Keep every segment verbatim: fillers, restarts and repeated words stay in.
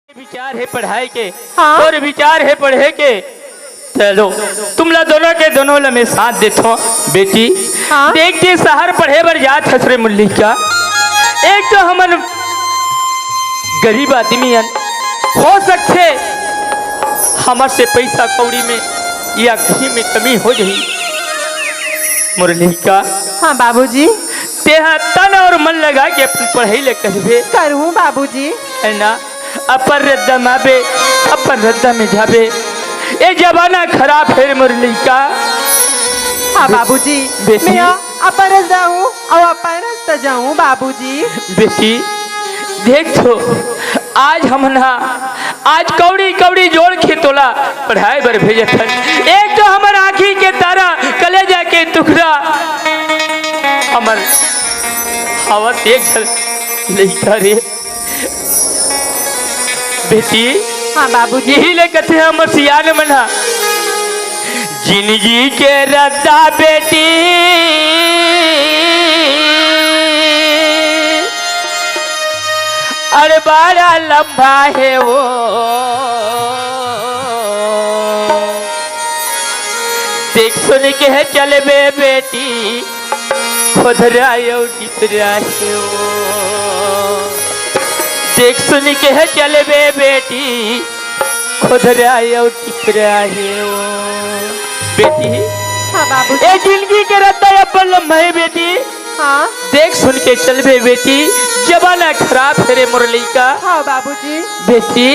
विचार हे पढ़ाई के, हाँ। तोर विचार हे पढ़े के। चलो, तुमला दोनों के दोनों ल मैं साथ देथों बेटी। हाँ। देख, ते शहर पढ़े बर जात हस रे मोर लइका, एक तो हमन गरीब आदमी हन, हो सकथे हमर से पइसा कौड़ी में या कहीं में कमी हो जाही। मोर लइका, हाँ बाबूजी। तेहा तन और मन लगा के अपन पढ़ाई ले करबे। करहूँ बाबूजी। है ना? अपन रद्दा में आबे, अपन रद्दा में जाबे। ए जमाना खराब हे रे मोर लइका। हाँ बाबूजी, बेटी। मैं अपन रद्दा हूँ और अपन रस्ता जाऊँ बाबूजी। बेटी, देख तो, आज हमन हा, आज कौड़ी कौड़ी जोड़ के तोला पढ़ाई बर भेजत हन। एक तो हमर आँखी के तारा, कलेजा के टुकड़ा, हमर हवस एक झन लइका रे। बेटी, हाँ बाबूजी। यही ले कथे हमर सियान मन हा, जिंदगी के रद्दा बेटी, अरे बड़ा लंबा हे वो। देख सुन के हे चलबे बेटी, खुदरा अउ टिपरा हे वो। देख सुन के हे चलबे बेटी, खुदरा अउ टिपरा हे वो। बेटी, हाँ बाबूजी। ए जिंदगी के रद्दा अब्बड़ लम्बा हे बेटी। हाँ। देख सुन के चलबे बेटी, जमाना खराब हे रे मोर लइका। हाँ बाबूजी। बेटी,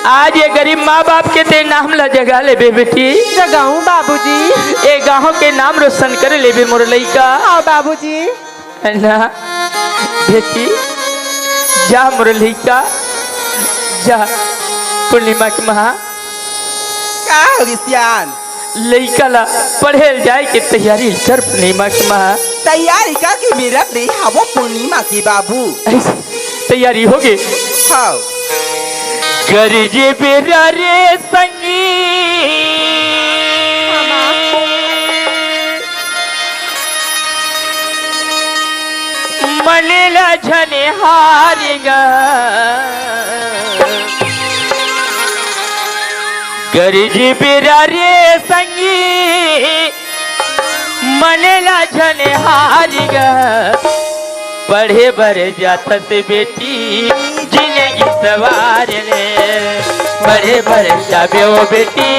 आज ये गरीब माँ बाप के ते नाम ला जगा लेबे बेटी। जगाऊं बाबूजी। ए गाँव के नाम रोशन कर लेबे मोर लइका। हाँ बाबूजी। है ना बेटी, जा मोर लइका, जा। पूर्णिमा के माँ। का हो गे सियान? लइका ला पढ़े ल जाए के तैयारी कर, पूर्णिमा के माँ। तैयारी करके मैं रख दे हवो पूर्णिमा के बाबू। ऐसे तैयारी हो गे? हाँ। गरजे बेरा रे संगी, मन ला झन हारिगा। गरजे बेरा रे संगी, मन ला झन हारिगा। पढ़े बर जाथस बेटी, जिंदगी सवार ले। पढ़े बर जाबे ओ बेटी,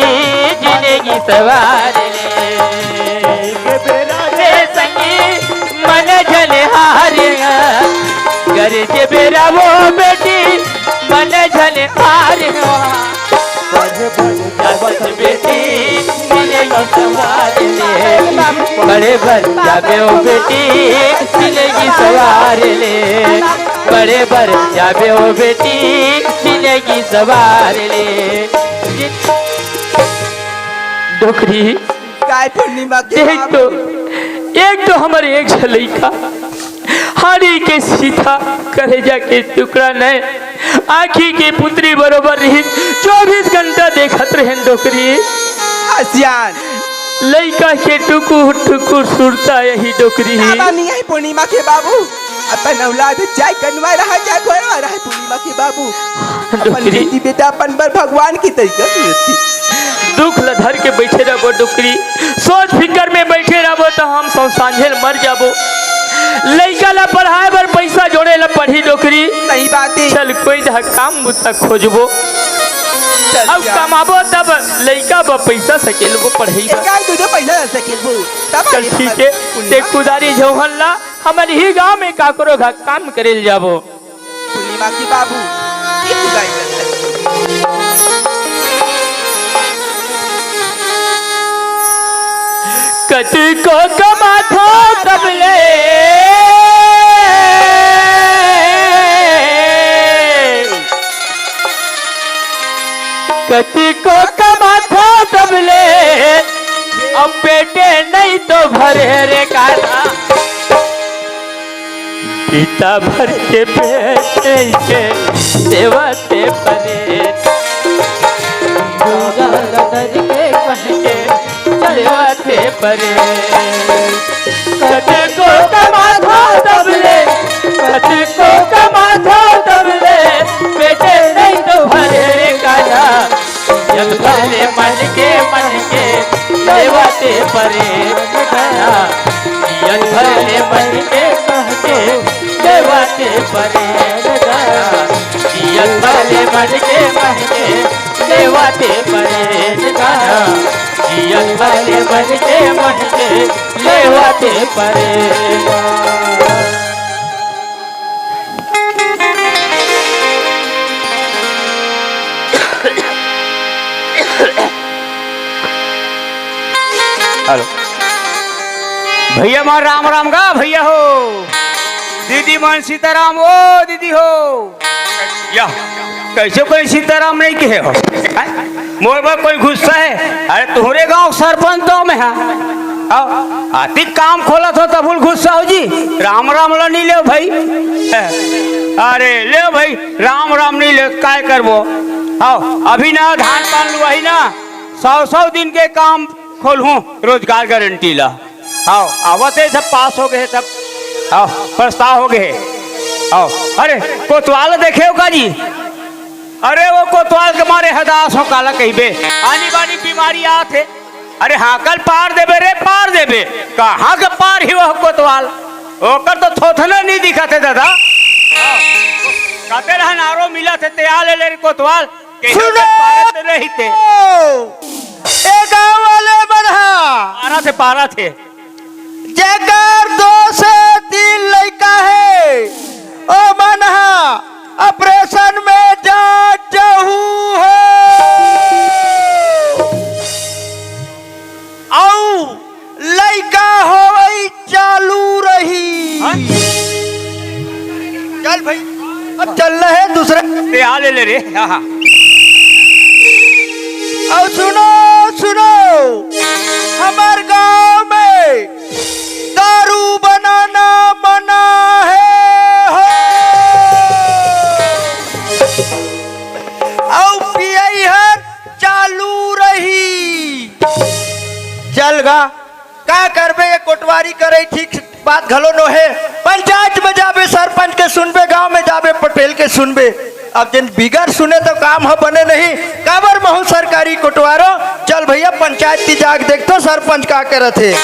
जिंदगी सवार ले। रे संगी, मन झन हारिगा। गरजे बेरा ओ बेटी, मन झन हारिगा। पढ़े बर जाबे ओ बेटी, जिंदगी सवार ले। पढ़े बर जाबे ओ बेटी, जिंदगी सवार ले। पढ़े बर जाबे ओ बेटी, जिंदगी सवार ले। डोकरी, काय पूर्णिमा के एक तो, एक तो हमर एक झन लइका, हाड़ी के सीधा, करेजा के टुकड़ा नइ, आँखी के पुतरी बरोबर रहिस, चौबीस घंटा देखत रहेन डोकरी। हसियान। लइका के टुकुर टुकुर सुरता यही डोकरी। बाबा मियाँ ही पूर्णिमा के बाबू, अपन औलाद चाहे कनवा रहा, चाहे घोरवा रहा, पूर्णिमा के बाबू। अपन डोकरी। बेटी बेटा अपन बर भगवान की तरीका से होती। दुख ल धर के बइठे रहिबो डोकरी, सोच फिकर में बइठे रहिबो त हम सब सांझे ल मर जाबो। लइका ल पढ़ाए बर पइसा जोड़े ल पड़ही डोकरी। सही बात हे। चल कोई ढंग काम बुता खोजबो। चल अउ जा। कमाबो तब लइका बर पइसा सकेलबो पढ़ई बर। एकाध दू दू पइसा सकेलबो। तब चल आगे ठीक हे, ते कुदारी झौहन ला हमन ही गांव में काकरो घर काम करे ल जाबो। पूर्णिमा के बाबू, ये कुदारी लग कतको कमाथो तब ले, कतको कमाथो तब ले, अब पेटे नहीं तो भरे रे काला। पीता भर के पेट के सेवा ते परे। दुर्गा नजर के कह के सेवा ते परे। कतको कमाथो तब ले, कतको कमाथो तब ले, पेटे नहीं तो भर वाले मन के महके, देवा ते परेन गा। जियत वाले मन के महके, देवा ते परेन गा। जियत वाले मन के महके, देवा ते परेन गा। हेलो। भैया मन राम राम गा भैया हो। दीदी मन सीताराम ओ दीदी हो। या, कैसे कोई सीताराम नहीं कहे हो? हैं? मोर बर कोई गुस्सा है? अरे तुहरे गांव सरपंच तो मैं हा। आओ, आतिक काम खोलत हो तबुल गुस्सा हो जी। राम राम ला नहीं लेव भाई। अरे लेव भाई, राम राम नहीं लेव, काय करबो? आओ, अभी ना धान पान लुआही ना, सौ सौ दिन के काम खोलहूँ रोजगार गारंटी ला। आओ, आवत हे, सब पास हो गए हे, सब। आओ, प्रस्ताव हो गए हे। आओ, अरे, कोतवाल देखे हो का जी? अरे, वो कोतवाल के मारे हदास हो, काला कहिबे। आनी बानी बीमारी आत हे। अरे, हाँकल पार देबे रे, पार देबे। कहाँ के पार ही वो कोतवाल? ओकर तो थोथना नहीं दिखत हे दादा। आओ, कते रहन आरो मिलत हे, ते आ ले ले रे कोतवाल। सुनो! पारत रहिते। ए गांव वाले मन हा। पारत हे, पारत हे। जेकर दो से तीन लइका हे, ओ मन हा ऑपरेशन में जा जहू हो। अउ लइका होवई चालू रही। हाँ? चल भाई, अब चलना है दूसरा। ते आ ले ले रे। हाँ, हाँ। अउ सुनो, सुनो, हमर गांव में दारू बनाना मना हे हो। अउ पियई हर चालू रही। चल गा, का करबे, ये कोटवारी करे ठीक बात घलो नो हे। पंचायत में जाबे, सरपंच के सुनबे, गांव में जाबे, पटेल के सुनबे। अब जिन बिगर सुने तो काम ह बने नहीं। काबर महू सरकारी कोटवारो? चल भैया, पंचायत की जाग देख तो सरपंच का करत हे।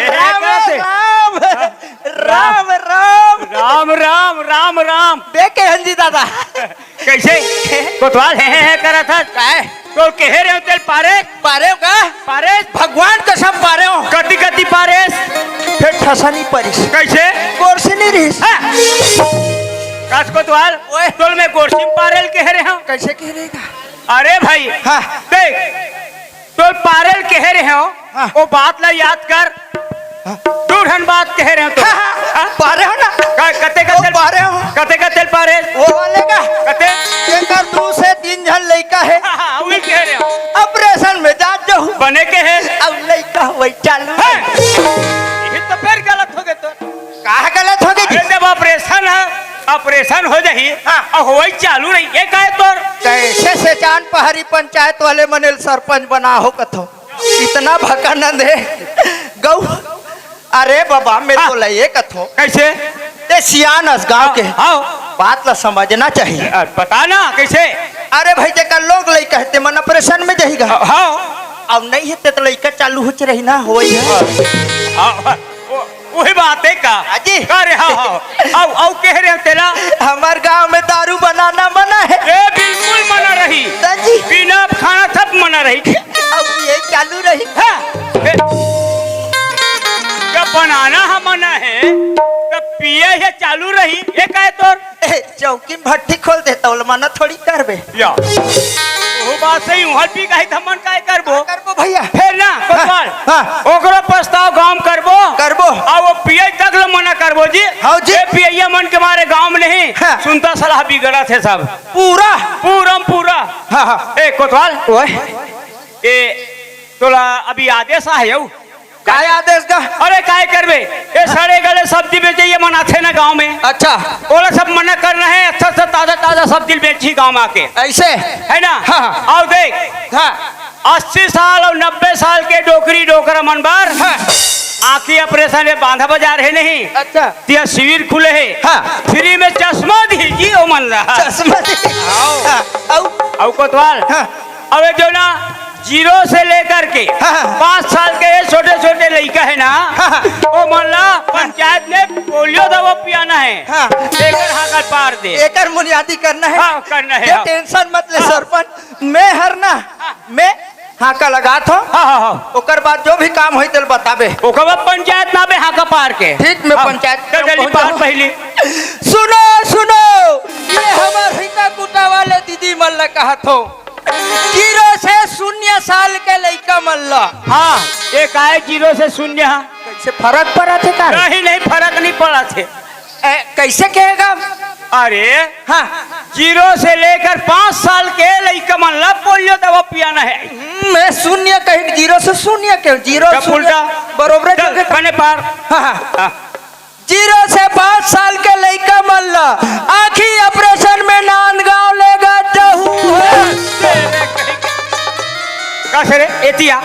राम, राम, राम, राम। राम, राम, राम, राम। देख के हंजी दादा। कैसे? कोतवाल हे, हे, हे करत हस? काय? तो कहे रहे हो तेल पारे? पारे हो का? पारे? भगवान कसम पारे हो। कति, कति पारे? फेर ठसा नहीं परिस। कैसे? गोरसी नहीं रहिस। हाँ। कस कोतवाल? ओए। तोल में गोरसी में पारेल कहे रहे हो। कैसे कहे रहे का? अरे भाई, हाँ। देख, तो पारेल कहे रहे हो, हाँ। वो बात ला याद कर। हाँ। दू ठन बात कहे रहे हो तो। हाँ, हाँ, हाँ? पारे हो ना? का-, कते का वो तेल, पारे हो। कते का तेल पारे? वो वाले का। कते? जेकर दू से तीन झन लइका हे। हाँ, हाँ, वही कहे रहे हो। ऑपरेशन में जा जाहू। बने के हे। अब लइका वही चालू। हाँ। ये तो फिर गलत हो गए तो। कहाँ गलत हो गए जी? अरे जब ऑपरेशन हे, ऑपरेशन हो जाही, हाँ। अब होई चालू रही, ये काहे तोर? कैसे से चांद पहाड़ी पंचायत वाले मने ल सरपंच बना हो कथो? इतना भकानंद हे। गौ, अरे बाबा, मैं हाँ। तो लइका कथो। कैसे? ते सियान अस गांव के। हाँ। बात ला समझना चाहिए। अ, बता ना, कैसे? अरे भाई, जेकर लोग लइका हे, ते मन ऑपरेशन में जाही गा। हाँ। अब नहीं हे, ते तो लइका चालू हो रही ना, होई हे। हाँ, हाँ। वो, वही बात हे का? हाँ जी। अरे हाँ, हाँ। आओ, आओ, कहे रहे हो तेला? हमर गांव में दारू बनाना मना हे। ए, बिल्कुल मना रही। हाँ जी। बिना खाना सब मना रही। अब ये चालू रही। हाँ। ए, जब बनाना ह मना हे, तब पिए हे चालू रही। ये काहे तोर? ए, चौकी में भट्टी खोल दे, तौल मना थोड़ी करबे। या। वो बात सही, उहर पी कही त हमन काय करबो? करबो भैया। फेर ना, कोतवाल। हाँ। ओकरो पछतावा गाँव म करबो। करबो। अउ वो पियई तक ल मना करबो जी। हाँ जी। ए पियइया मन के मारे गाँव म नहीं। हाँ। सुनता सलाह बिगड़त हे सब। पूरा। पूरा म पूरा। हाँ, हाँ। ए कोतवाल। ओए। ए तोला अभी आदेश आहे अउ काय आदेश गा? अरे काय करबे, ए सड़े गले सब्जी बेचइया मन आथे ना गाँव में। अच्छा। ओला सब मना करना हे, अच्छा से ताजा ताजा सब्जी बेचही गाँव में आके। अइसे? हे ना? हाँ, हाँ। अउ देख, हाँ। अस्सी साल अउ नब्बे साल के डोकरी डोकरा मन बर हाँ। आँखी operation हे, बांधा बाजार हे नहीं? अच्छा। तिहा शिविर खुले हे। हाँ। Free में चश्मा दीही जी ओमन ला। चश्मा दीही। हाँ। अउ? अउ कोतवाल? हाँ। अउ ए जो ना zero से लेकर के हाँ, हाँ। पाँच साल के ये छोटे-छोटे लइका हे ना, हाँ, हाँ। ओमन ला पंचायत में पोलियो दवा पियाना हे। हाँ। एकर हाकल पार दे। एकर मुनियादी करना हे। हाँ, करना हे, ये हाँ। Tension मत ले हाँ। सरपंच, मैं हर ना, हाँ। मैं हाका लगात हों। हाँ, हाँ, हाँ। ओकर बाद जो भी काम होही तेला बताबे। ओकर बाद पंचायत में आबे हाका पार के। ठीक, मैं हाँ। पंचायत चल, में जल्दी पहुँच पार जाहूँ। पहिली। सुनो, सुनो, ये हमर हिता कुटा वाले दीदी मन ला कहत हों। Zero से शून्य साल के लइका मन ला। हाँ, ए काय zero से शून्य? कइसे फरक पड़त हे का रे? नहीं, नहीं, फरक नहीं पड़त हे। ए, कइसे कहेगा? अरे, हाँ। Zero से लेकर पाँच साल के लइका मन ला पोलियो दवा पियाना हे। हम्म, मैं शून्य कही, zero से शून्य के, zero जब शून्य उल्टा। बरोबर चल, जगह। बने पार। हाँ, हाँ। हाँ। Zero से पाँच साल के लइका मन ला आँखी operation में नांदगांव लेगत जाहूँ। का से रे, एतिया?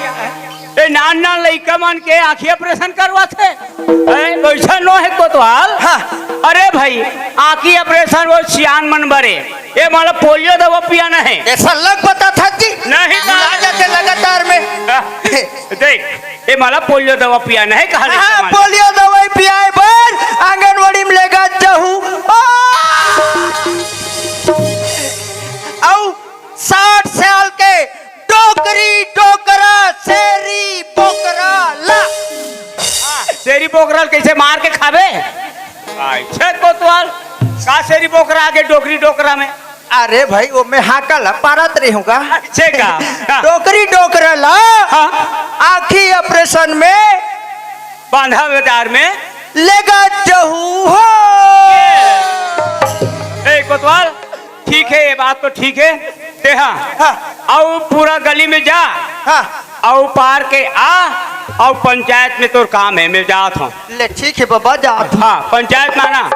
ए नान नान लइका मन के आँखी operation करवाथे? ए, वइसा नो हे कोतवाल। हाँ। अरे भाई, आँखी operation वो सियान मन बरे। ए, मतलब पोलियो दवा पियाना हे। ए, सल्लक बताथा जी। नहीं, भुला जाथे लगातार में। हाँ। देख, ए, मतलब पोलियो दवा पियाना हे, कहा हाँ, लिखा पोलियो दवाई पियाए बर आंगनवाड़ी में लेगत जाहूँ। ओ! अउ साठ साल के डोकरी डोकरा, सेरी बोकरा ला। हाँ, सेरी बोकरा ल कइसे मार के खाबे? अच्छा कोतवाल, का सेरी बोकरा आगे डोकरी डोकरा में? अरे भाई, वो मैं हाका ला पारत रही हूँ का? अच्छे का? हाँ। डोकरी डोकरा ला हाँ। आँखी operation में बांधा बाजार में लेगत जाहूँ हो। ए कोतवाल, ठीक हे, ये बात तो ठीक हे। तेहा हाँ। अउ पूरा गली में जा, हाँ। अउ पार के आ, अउ पंचायत में तोर काम हे, मैं जात हों। ले ठीक हे बबा, जात हों। हाँ, पंचायत में आना।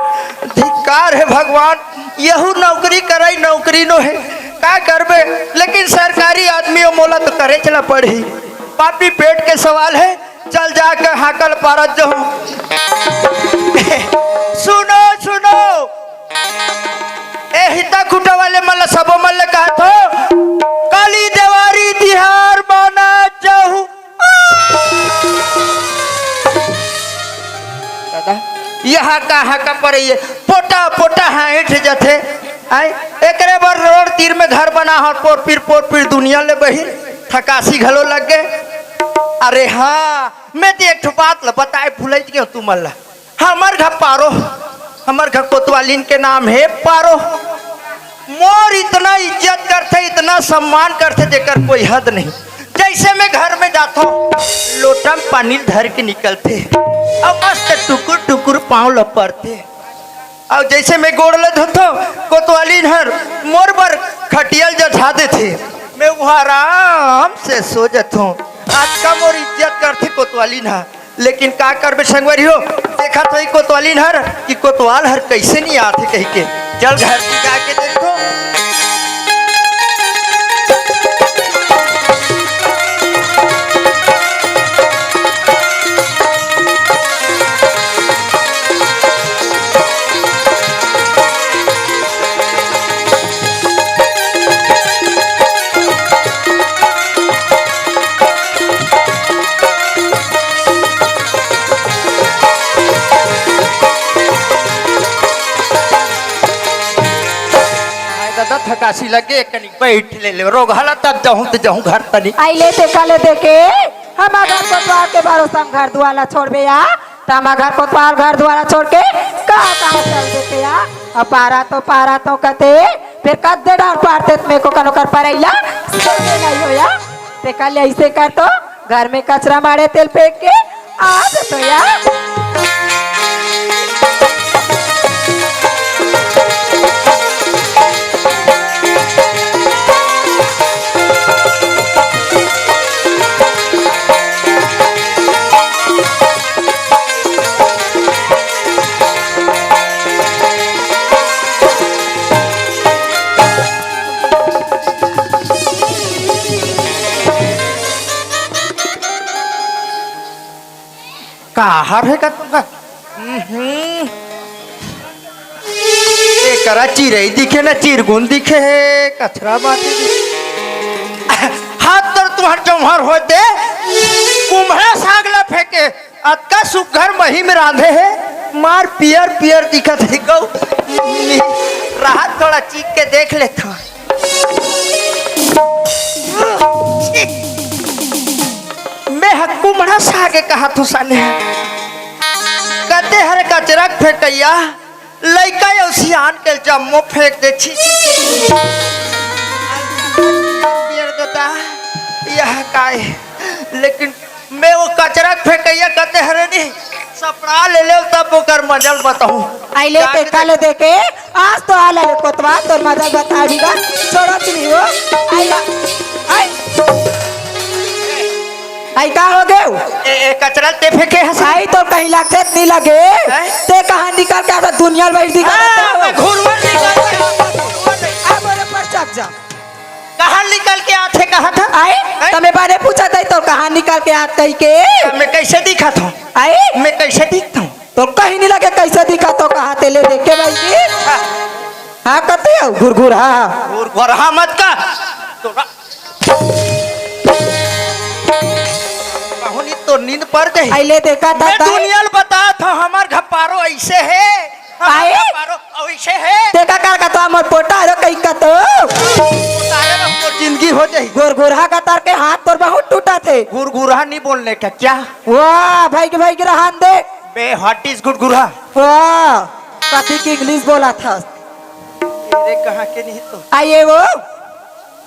धिक्कार हे भगवान, यहू नौकरी करई नौकरी नो हे, का करबे? लेकिन सरकारी आदमी हो, मोला तो करेच ला पड़ही। पापी पेट के सवाल हे, चल जाके हाकल पारत जाहूँ। सुनो, सुनो, ए हिता खुटा वाले मन ला, सबो मन ला कहत हों, काली देवारी तिहार मनात जाहूँ। दादा, ये हाका हाका परे, ये पोटा पोटा हाँइठ जथे। आय, एकरे बर रोड तीर में घर बना हों, पोरपीर पोरपीर दुनिया ले बहिन, थकासी घलो लग गे। अरे हाँ, मैं तो एक ठो बात ला बताए भुलई गेंव तुमन ला। हमर घर पारो, हमर घर कोतवालिन के नाम हे पारो। मोर इतना इज्जत करथे, इतना सम्मान करथे, जेकर कोई हद नहीं। जइसे मैं घर में जाथों, लोटा में पानी धर के निकलथे, अउ मस्त टुकुर टुकुर पाँव ल परथे। अउ जइसे मैं गोड़ ल धोथों, कोतवालिन हर मोर बर खटिया ल जठा देथे, मैं उहाँ आराम से सो जथों। अतका मोर इज्जत करथे कोतवालिन हर। लेकिन का करबे संगवारी हो, देखत होही कोतवालिन हर कि कोतवाल हर कइसे नइ आथे कहिके। चल घर के जाके देखो। आय दादा, थकासी लगे, एक कनी बैठ ले ले, रोगहा ला तब जाहूँ त जाहूँ घर तनी। आइले ते काले देखे, हमर घर कोतवाल के भरोसा में घर दुआर ला छोड़बे या, त हमर घर कोतवाल घर दुआर ला छोड़ के कहाँ कहाँ चल देते या। अब पारा तो, पारा तो कते, फेर कद्दे डार पारते त में को कनो कर परैला, सोने नहीं होया। ते कल ऐसे कर तो, घर में कचरा मारे तेल फेंक के, आ तो या। काहर हे का तुमका? हम्म। एकरा चिरई दिखे ना, चिरगुन दिखे हे, कचरा बाटे दिखे। हाथ तर तुहर जौहर होते, कुम्हड़ा साग ला फेंके, अतका सुग्घर मही में रांधे हे, मार पियर पियर दिखत हे गौ। राहत थोड़ा चीख के देख लेत हँव। मैं ह कुम्हड़ा सागे कहत हँव साले। कते हर कचरा के फेंकइया, लइका अउ सियान के जम्मो फेंक दे। छी, छी, छी, छी। बियर देता, यह काय? लेकिन मैं वो कचरा के फेंकइया कते हरे नी, सपड़ा ले ले तब ओकर मजल बताऊं। आई ले जाके ते काले देख। देखे, आज तो आ ले कोतवाल तोर मजल बता दीगा, छोड़ो तू नहीं हो। आई ला, आई। आई का हो गयो? ए, ए, कचरा ते फेंके हस। आई तो कहीं लागत नहीं लगे। हैं? ते कहाँ निकल के आता दुनिया में बैठ दिखा हाँ, देता हो। मैं घुरवा निकल के आता, घुरवा निकल। आ बोले पर चक जा। कहाँ निकल के आथे, कहाँ था? आई, हैं? तमे बारे पूछा था तो कहाँ निकल के आत कही के? मैं कैसे दिखा था? आई? मैं कैसे दिखता हूँ? तो कहीं नहीं लगे कैसे दिखा तो कहाँ ते ले देख के भाई जी? हाँ। हाँ, कते हो? घुरघुर, हाँ। घुरघुर, हाँ, मत का। तो रा-, कहूँ नहीं तो नींद पड़ जाए। आई ले देखा था मैं ताई। दुनिया ल बता था, हमार घपारो ऐसे है। आए? पारो, अउ इसे हे। देखा का का तो हमर पोटा रो कहीं का तो। तारे रो तोर जिंदगी हो जाही। गोरगोरहा का तार के हाथ तोर बहुत टूटा थे। गुरगुरहा नहीं बोलने का क्या? वाह, भाई के, भाई के रहन दे। बे, what is गुरगुरहा? वाह, कथी की English बोला था। तेरे कहाँ के नहीं तो। आइए वो।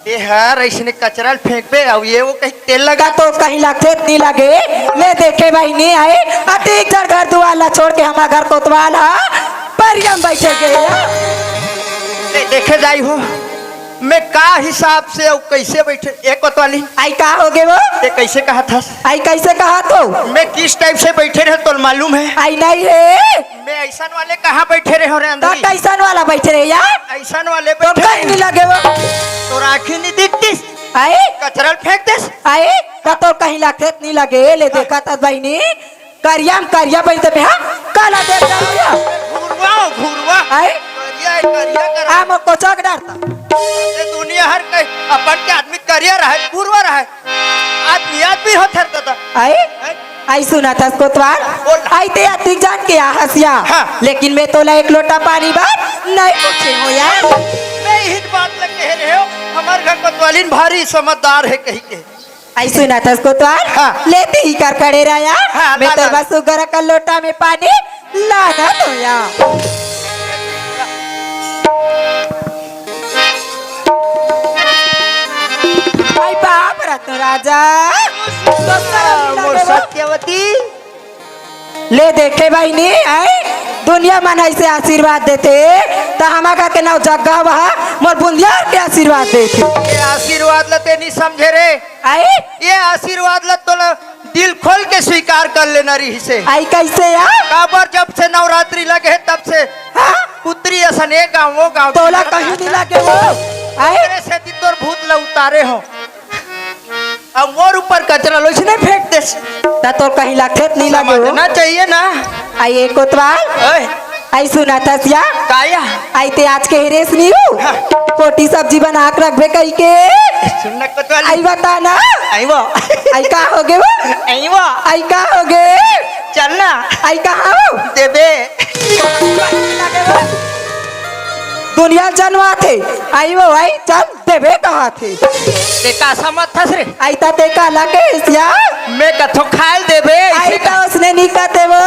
ए हर अइसने कचरा ल फेंकबे, अउ ये वो कहीं तेल लगा। का तो कहीं लागथे त नहीं लगे। ले देखे बहिनी आई, अतिक जर घर दुआर ला छोड़ के हमार घर कोतवाल हा परियम बैठे गए। ले देखे जाई हो, मैं का हिसाब से अउ कैसे बैठे, ए कोतवाली? आई का हो गे वो? ते कैसे कहा था? आई कैसे कहा तो? मैं किस टाइप से बैठे रहे, तोल मालूम है? आई नहीं है। मैं ऐसन वाले कहाँ बैठे रहे हो रे तो अंदर? कैसन वाला बैठे रहे यार? ऐसन वाले तो बैठे कहीं रहे। नहीं लगे वो। तो राखी नहीं दिखतीस? आए? कचरा ल फेंक देस? आए? का तो कहीं लागथे त नहीं लगे, ले देखा था बहिनी। करिया में करिया बहिनी ते में, हाँ? काला देख रहा हूँ। घुरवा, घुरवा। आए? करिया है, करिया कर। आ, मैं कोचक डरता। ये दुनिया हर कहीं अपन के आदमी करिया रहे, घुरवा रहे। आदमी, आदमी हो थर दादा। आए? हैं? आई सुना था कोतवाल। बोल। आई ते अतिक जान के आ हसिया। हाँ। लेकिन मैं तोला एक लोटा पानी बर नहीं पूछे हो यार। मैं इही बात ल कहे रहे हो, हमार घर कोतवालिन भारी समझदार है कही के। आई सुना था कोतवाल। हाँ। लेती ही कर खड़े रहा यार। हाँ, मैं ला, तो ला। बस उगर कर लोटा में पानी लाना तो यार। आई बाप रत्न राजा, दोसर मोर लागेला। सत्यवती। ले देखे बहिनी, आई दुनिया मन ऐसे आशीर्वाद देथे, त हमा घर के नौ जग्गा वहा मोर बुंदिया के आशीर्वाद देथे। ये आशीर्वाद ल ते नहीं समझे रे। आई? ये आशीर्वाद ल तोला दिल खोल के स्वीकार कर लेना रहिसे। आई कैसे यार? काबर जब से नवरात्रि लगे हे तब से हाँ? पुत्री असन ए गाँव वो गाँव तोला चिल्लात कहीं रहता। नहीं लगे वो। आई? तेरे सेती तोर भूत ल उतारे हो। अब मोर ऊपर कचरा लोइस नहीं फेंक देस। त तोर कहीं लागथे त नहीं लगे वो। समझना चाहिए ना। आई ए कोतवाल। ओए। आई सुना था सिया। काया? आई ते आज के हेरेस नहीं हो। हाँ। कोटी सब्जी बना के रखबे कही के। सुन ना कोतवाल। आई बता ना। आई वो। आई का हो गे वो? आई वो। आई का हो गे? चल ना। आई कहाँ हो? देबे। दुनिया जनवा थे। आई वो, आई चल देबे कहा थे। ते का समझ थस रे? आई ता ते का लगे सिया? मैं कथो खायल देबे। आई ता उसने नहीं कहते वो।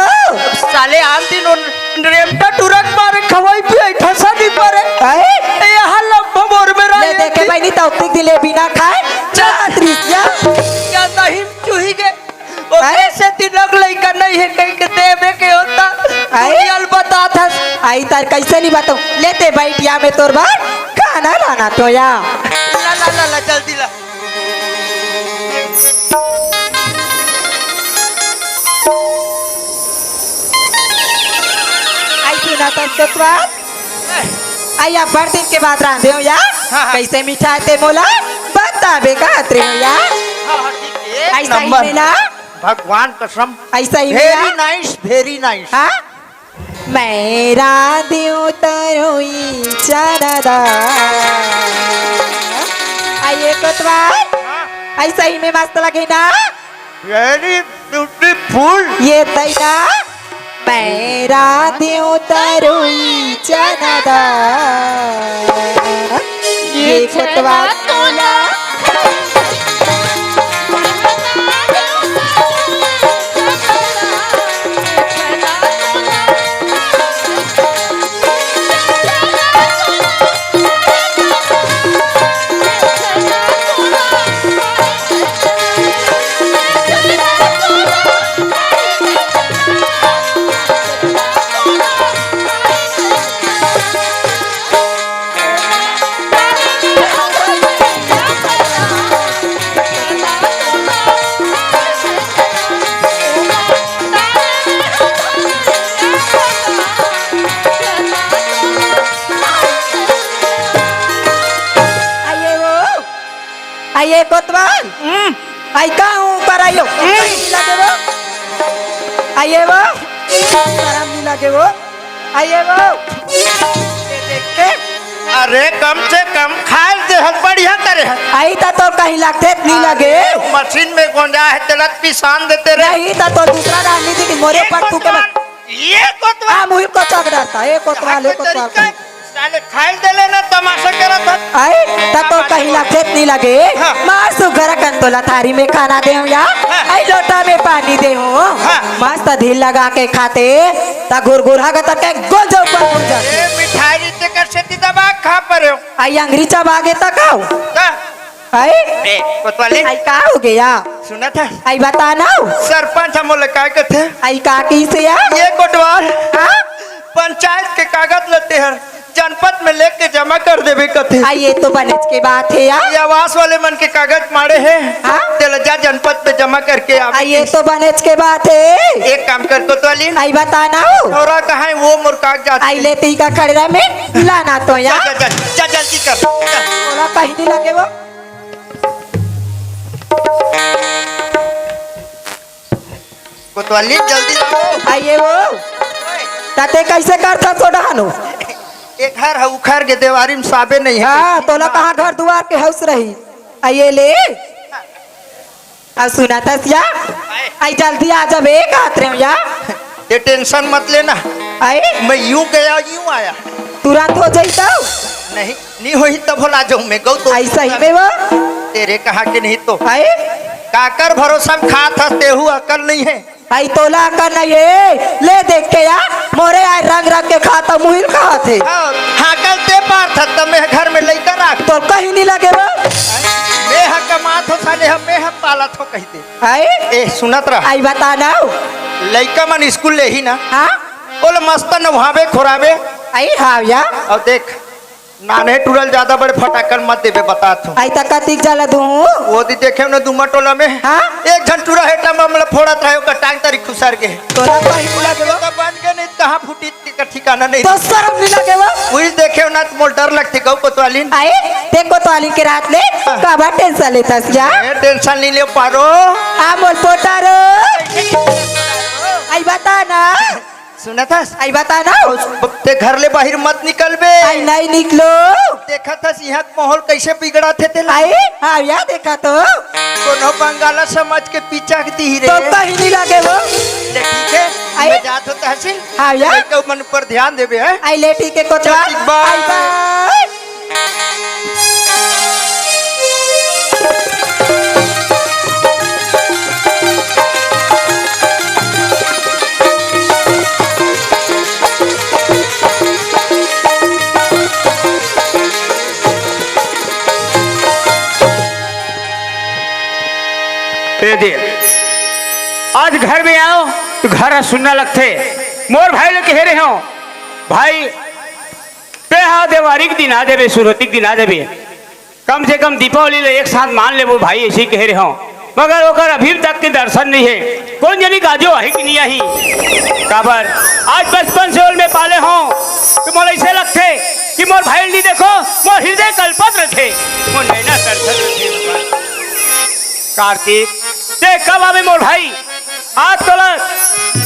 साले आन दिन उन रेमटा टुरक मारे खवाई पियाई ठसा नहीं परे। आई? ए, यहाँ लो बहिनी तौतिक दिले बिना खाए, चार त्रिसिया। क्या नहीं चुही गे? ओकरे अरे? से तीनों लइका नहीं है, कहीं के देवे के होता। अरे? रियल बता था। आई तार कैसे नहीं बताऊं? लेते बैठ या मैं तोर बार खाना लाना तो या। ला, ला, ला, ला, जल्दी ला। आई सुना था तो बात। आई अब्बड़ दिन के बाद रांधे हो या? हाँ, हाँ। कैसे मिठाय ते मोला बताबे का अतरे हो या? हाँ, हाँ, ठीक है, एक ऐसा ही नंबर। में ना? भगवान कसम। ऐसा ही में ना? Very nice, very nice। हाँ? मैं रांधे हूँ तरोई चना दाल। आइए कोतवाल। हाँ। ऐसा ही में मस्त लगे ना? Very beautiful। ये तैना पैरा देव तरुई चना दाल। ये कोतवा तोला। आइए वो, आइए कोतवाल। हम्म। आई का हूँ पर आइयो। हम्म। नहीं लगे वो। आइए वो। शर्म नहीं लगे वो। आइए वो। ये देख के। अरे कम से कम खाए दे हल बढ़िया करे हल। आई ता तो कहीं लगते नहीं लगे। अरे, मशीन में गोंजा है, तेला पिसान देते रहे। नहीं ता तो दूसरा रानी जी की मोरे ये पर तू के कोतवाल, ये कोतवाल। आ, मुहिल को चक डरता, ए कोतवाल, ए कोतवाल। साले खाइल देले ना, तमाशा करत हस। आई, त तो कहीं ला खेत नहीं लगे। हाँ। मार सुघर कन तोला थारी में खाना दे हम या। हाँ। आई लोटा में पानी दे हो। हाँ। मस्त धीर लगा के खाते, त गुरगुरा के तक के गोंजा ऊपर गोंजा। ए, मिठाई तेकर सेती दबा खा परे हो। आई अंगरी चबा गे त का हो? का? आई? ए, कोतवाली। आई का हो गया? सुनत हस? आई बता ना। सरपंच ह मोला का कथे? आई का कहिसे या? ये कोटवाल। हाँ? पंचायत के कागज ल तेहर जनपद में लेके जमा कर देबे कथे। आई ये तो बनेच के बात हे या। ये आवास वाले मन के कागज माड़े हे। हाँ? तेला जा जनपद में जमा करके आ। आई ये तो बनेच के बात हे। एक काम कर कोतवाली। आई बता ना। थोड़ा कहाँ हे वो मोर कागजात? आई ले ती का खड़रा में लाना तो या। जा, जा, जा, जा, जल्दी कर। जा। थोड़ा कहीं नहीं लगे वो। कोतवाली, जल्दी लाओ। आइए वो। तते कैसे करता तो डहानो? एक घर ह उखर के देवारी में साबे नहीं है। हाँ, तोला कहाँ घर दुआर के हौस रही? आइए ले। अब सुना था सिया? आई जल्दी आ जाबे, कहत रहे हो या? ये tension मत लेना। आई? मैं यूं गया, यूं आया। तुरंत हो जाई तो? नहीं। नी होही तब भला जाऊं मैं गौ तो। आई सही में वो? तेरे कहा के नहीं तो। आई? काकर भरोसा में खात हस, तेहू अकल नहीं है। आई तोला अकल नहीं है। ले देख के या, मोरे आय रंग रंग के खाता मुहिल खात हे। हाँ, हाकल ते पार था तब मैं घर में लइका राख। तो कहीं नहीं लगे वो। मैं ह कमात हो साले, हम मैं ह पालत हो कहिते। आई? ए, सुनत रह। आई बता ना। लइका मन स्कूल ले ही ना। हाँ? ओला मस्त नहावे खोरावे। आई हाँ या। और देख, नान्हे टूरा ल ज्यादा बड़े फटाकन मत देबे, बतात हूँ। आई त कतिक जला दूँ? वो दी देखे न दूमा टोला में। हाँ? एक झन टूरा हेटा में हमला फोड़त रहे, ओकर टांग तरी खुसर गे। तोला कहीं बुला देबो। तो बन के नहीं, कहाँ फूटी का ठिकाना नहीं। तो शर्म नहीं लगे वो? वही देखे ना, तो मोल डर लगते गौ कोतवालिन। आए, ते कोतवालिन के रात ले, हाँ। काबर tension लेता सिया? ए, tension नहीं ले पारो। आ मोल पोटारो। आई बता ना। सुनत हस? आई बता ना। ते घर ले बाहिर मत निकलबे। आई नहीं निकलो। देखत हस इहाँ के माहौल कैसे बिगड़त हे तेला। आई, हाँ या देखा तो। कोनो बंगाला समझ के पीछा के दी रे। तो कहीं नहीं लगे वो। ले ठीक है, आई? मैं जात हो तहसील। हाँ या। लइका मन ऊपर ध्यान देबे, हैं? आई ले ठीक है कोतवाल। चल, bye। आई bye। ए दे, आज घर में आंव त घर ह सुन्ना लगथे। मोर भाई ल कहे रेहेंव, भाई, तेंहा देवारी के दिन आ जाबे, सुरती के दिन आ जाबे, कम से कम दीपावली ल एक साथ मान लेबो भाई, अइसे कहे रेहेंव। मगर ओकर अभी तक के दर्शन नइ हे। कोन जनी का आजो आही कि नइ आही? काबर आज बचपन से ओला मैं पाले हंव, त मोला अइसे लगथे कि मोर भाई ल नइ देखंव, मोर हिरदय कलपत रथे, मोर नैना तरसत रथे। कार्तिक, तें कब आबे मोर भाई? आज तोला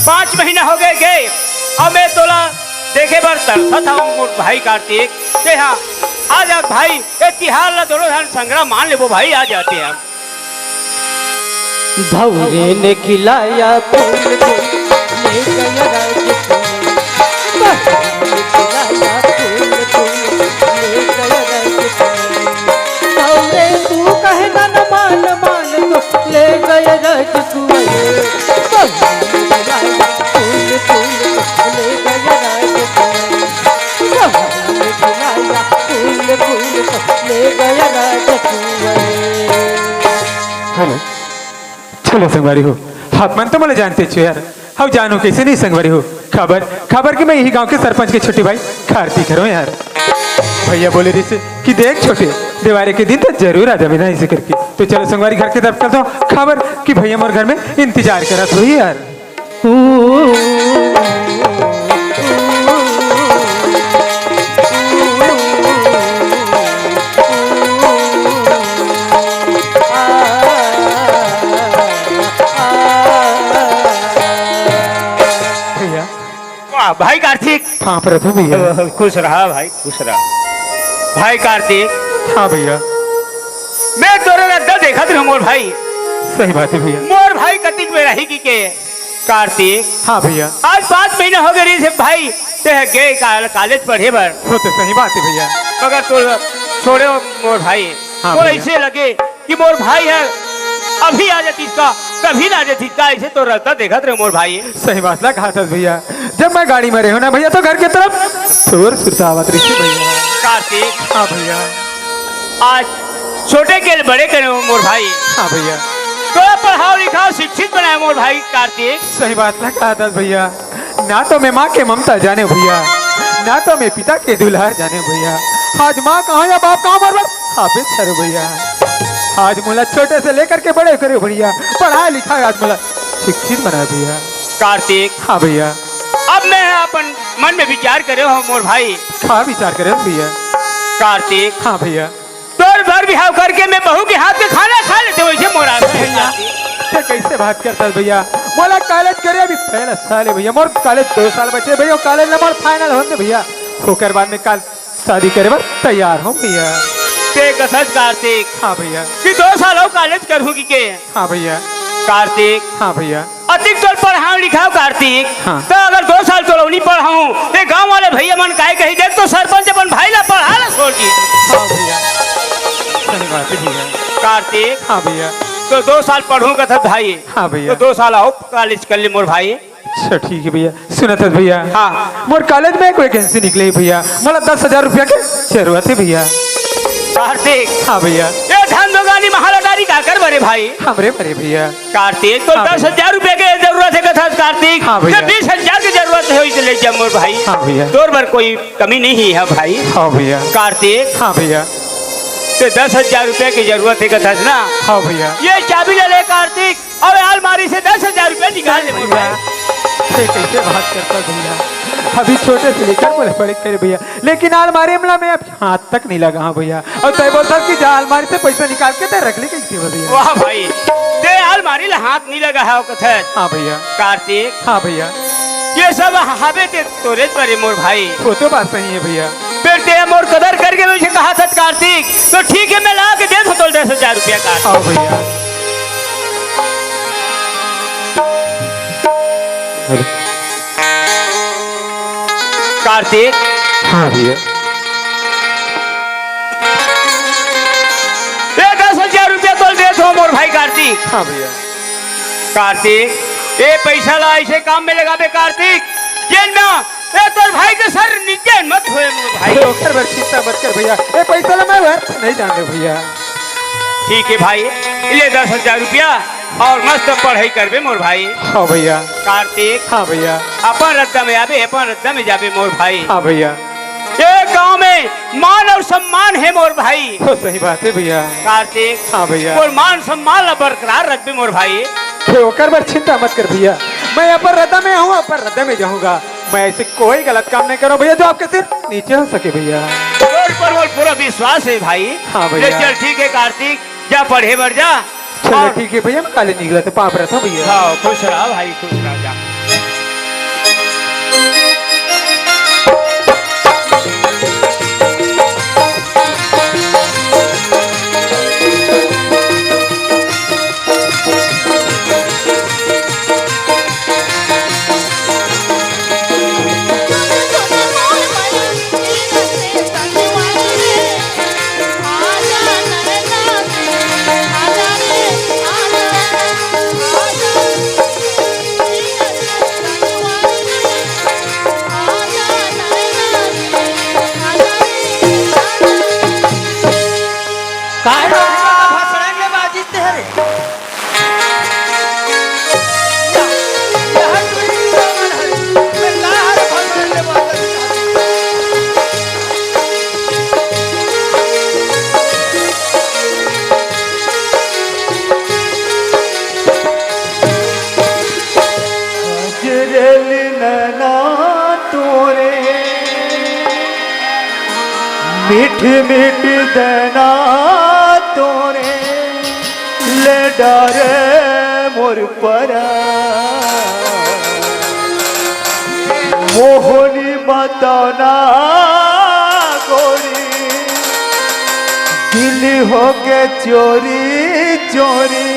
पांच महीना होगे गे, अउ मैं तोला देखे बर तरसत हंव मोर भाई कार्तिक। तेंहा आ जा भाई, ए तिहार ला दोनों झन संघरा मान लेबो भाई, आ जा तेंहा। भौरे ने खिलाया फूल फूल, ले गया राजकुमार। भौरे ने खिलाया फूल फूल, ले गया राजकुमार। भौरे तू कहे ना न मान मान, तो ले गया राजकुमार। भौरे ने खिलाया फूल फूल, ले गया राजकुमार। भौरे ने खिलाया फूल फूल, ले गया राजकुमार। हेलो। चलो संगवारी हो, आप मन तो मोला जानते छो यार, हव जानो कइसे नहीं संगवारी हो। काबर, काबर कि मैं इही गांव के सरपंच के छोटे भाई कार्तिक हरंव यार। भैया बोले रहिसे कि देख छोटे, देवारी के दिन तो जरूर आ जाबे ना, अइसे करके। तो चलो संगवारी घर के तरफ चलत हंव, काबर कि भैया मोर घर में इंतजार करत होही यार। भैया। वाह, भाई कार्तिक। हाँ, प्रभु भैया। खुश रहा भाई, खुश रहा। भाई कार्तिक। हाँ भैया। मैं तोर रद्दा देखत रहेंव मोर भाई। सही बात हे भैया। मोर भाई कतिक बेरा होगे गे कार्तिक। हाँ भैया। आज पांच महीना होगे रहिसे भाई, तेंह गे काल-, कॉलेज पढ़े बर। वो तो सही बात हे भैया। मगर तोला छोड़ेंव मोर भाई। हाँ मोला भैया। अइसे लगे कि मोर भाई ह अभी आ जातिस का, कभी ना आ जातिस का, अइसे तोर रद्दा देखत रहेंव मोर भाई। सही बात ला कहत हस भैया, जब मैं गाड़ी में रहेंव ना भैया, तो घर के तरफ सुर सुरता आवत रहिसे भैया। कार्तिक। हाँ भैया। आज छोटे के ले बड़े करेंव मोर भाई। हाँ भैया। तोला पढ़ाव लिखाव शिक्षित बनाएंव मोर भाई कार्तिक। सही बात ला कहत हस भैया। ना तो मैं माँ के ममता जानेंव भैया, ना तो मैं पिता के दुलार जानेंव भैया। आज माँ कहाँ या बाप कहाँ, मोर बर हाबे छरो भैया। आज मोला छोटे से लेकर के बड़े करे भैया, पढ़ाय लिखाय आज मोला शिक्षित बनाय भैया। कार्तिक। हाँ भैया। अब मैं अपन मन में विचार करे हंव मोर भाई। का विचार करे हस भैया? कार्तिक। हाँ भैया। तोर बर बिहाव करके मैं बहू के हाथ के खाना खा लेतेंव, वइसे मोर आस हे। भैया, तें कइसे बात करत हस भैया? मोला कॉलेज करे अभी पहला साल हे भैया, मोर कॉलेज दो साल बचे हे भैया, कॉलेज ला मोर फाइनल होन दे भैया, ओकर बाद में काल शादी करे बर तैयार हंव भैया। तें कहत हस कार्तिक। हाँ भैया। कि दो साल अउ कॉलेज करहूं कहिके। हाँ भैया। कार्तिक। हाँ भैया। अतिक तोला पढ़ाव लिखाव कार्तिक, हाँ। त अगर दो साल तोला नइ पढ़ाहूं, त गांव वाले भैया मन काय कही, देख तो सरपंच अपन भाई ला पढ़ाय ला छोड़ दिस। हाँ भैया, सही बात हे भैया। कार्तिक, हाँ भैया। त दो साल पढ़हूं कहत हस भाई, हाँ भैया। त दो साल अउ कॉलेज कर ले मोर भाई। अच्छा ठीक हे भैया, सुनत हस भैया। हाँ। मोर कॉलेज में एक वैकेंसी निकले हे भैया, मोला दस हजार रुपया के जरूरत हे भैया। कार्तिक। हाँ भैया। ए धन दोगानी महालटारी काकर बरे भाई? हमरे बरे भैया। कार्तिक, तोला हाँ भैया। दस हजार रुपया के जरूरत हे कहत हस कार्तिक। हाँ भैया। त बीस हजार के जरूरत हे, वइसे ले जा मोर भाई। हाँ भैया। तोर बर कोई कमी नइ हे भाई। हाँ भैया। कार्तिक। हाँ भैया। त दस हजार रुपया के जरूरत हे कहत हस ना? हाँ भैया। ए चाबी ला ले कार्तिक, अउ अलमारी से दस हजार रुपया निकाल ले मोर भाई। तें कइसे बात करत हस भैया? अभी छोटे से लेकर बड़े, बड़े करे भैया, लेकिन अलमारी में ला मैं अब हाथ तक नइ लगाहूं भैया। अउ तें बोलत हस कि जा अलमारी से पइसा निकाल के तें रख ले कहिके भैया। वाह भाई, तें अलमारी ला हाथ नइ लगाहस कहत हस। हाँ भैया। कार्तिक। हाँ भैया। ए सब हाबे ते तोरे बरे मोर भाई। वो तो बात सही हे भैया। फेर तें मोर कदर करके वइसे कहत हस कार्तिक, त ठीक हे, मैं ला के देथंव तोला दस हजार रुपया कार्तिक। हाँ भैया। कार्तिक। हाँ भैया। ए दस हजार रुपया तोला देथंव मोर भाई कार्तिक। हाँ भैया। कार्तिक, ए पइसा ला अइसे काम में लगाबे कार्तिक, जेन में ए तोर भाई के सर नीचे मत होय मोर भाई। ओकर बर चिंता मत कर भैया, ए पइसा ला मैं व्यर्थ नइ जान देंव भैया। ठीक हे भाई, ले दस हजार रुपया। अउ मस्त पढ़ई करबे मोर भाई। हाँ भैया। कार्तिक। हाँ भैया। अपन रद्दा में आबे, अपन रद्दा में जाबे मोर भाई। हाँ भैया। ये गांव में मान अउ सम्मान हे मोर भाई। तो सही बात हे भैया। कार्तिक। हाँ भैया। मोर मान सम्मान ला बरकरार रखबे मोर भाई। हे ओकर बर चिंता मत कर भैया, मैं अपन रद्दा में हूँ, अपन रद्दा में जाहूँगा। मैं ऐसे कोई गलत काम नहीं करूँ भैया जो आपके सिर नीचे हो सके भैया। तोर पर मोर पूरा विश्वास हे भाई। हाँ भैया। ले चल ठीक हे कार्तिक, जा पढ़े बर जा। चलो अउ ठीक हे भैया, मैं काली निकला तो पाप रहता भैया। हाँ, खुश रहा भाई, खुश रहा जा। गजरेल नैना तोरे, मीठ मीठ दैना तोरे, ले डारे मोर परा। मोहनी बताना गोरी, दिल होके चोरी चोरी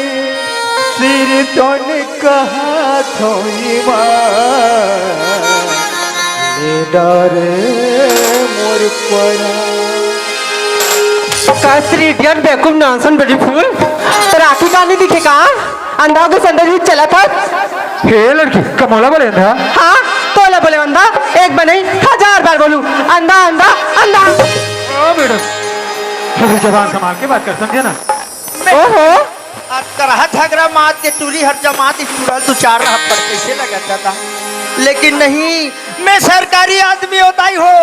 सिर तोन कहा थोई माँ, ले डारे मोर परा। का श्री इडियट बेवकूफ नॉनसेंस ब्यूटीफुल, तोर आँखी का नहीं दिखे का? अंधा होके संदेश चला था। हे लड़की, का मोला बोले अंधा? हाँ, तोला बोले अंधा, एक बार नहीं, हजार बार बोलूं, अंधा, अंधा, अंधा। ओ मैडम, थोड़ी जबान संभाल के बात कर, समझे ना? ओहो। अतरहा झगरा मात के टूरी हर जमात ही टूरल दू चार हफ्ता कैसे लगा था? लेकिन नहीं, मैं सरकारी आदमी होता ही हो,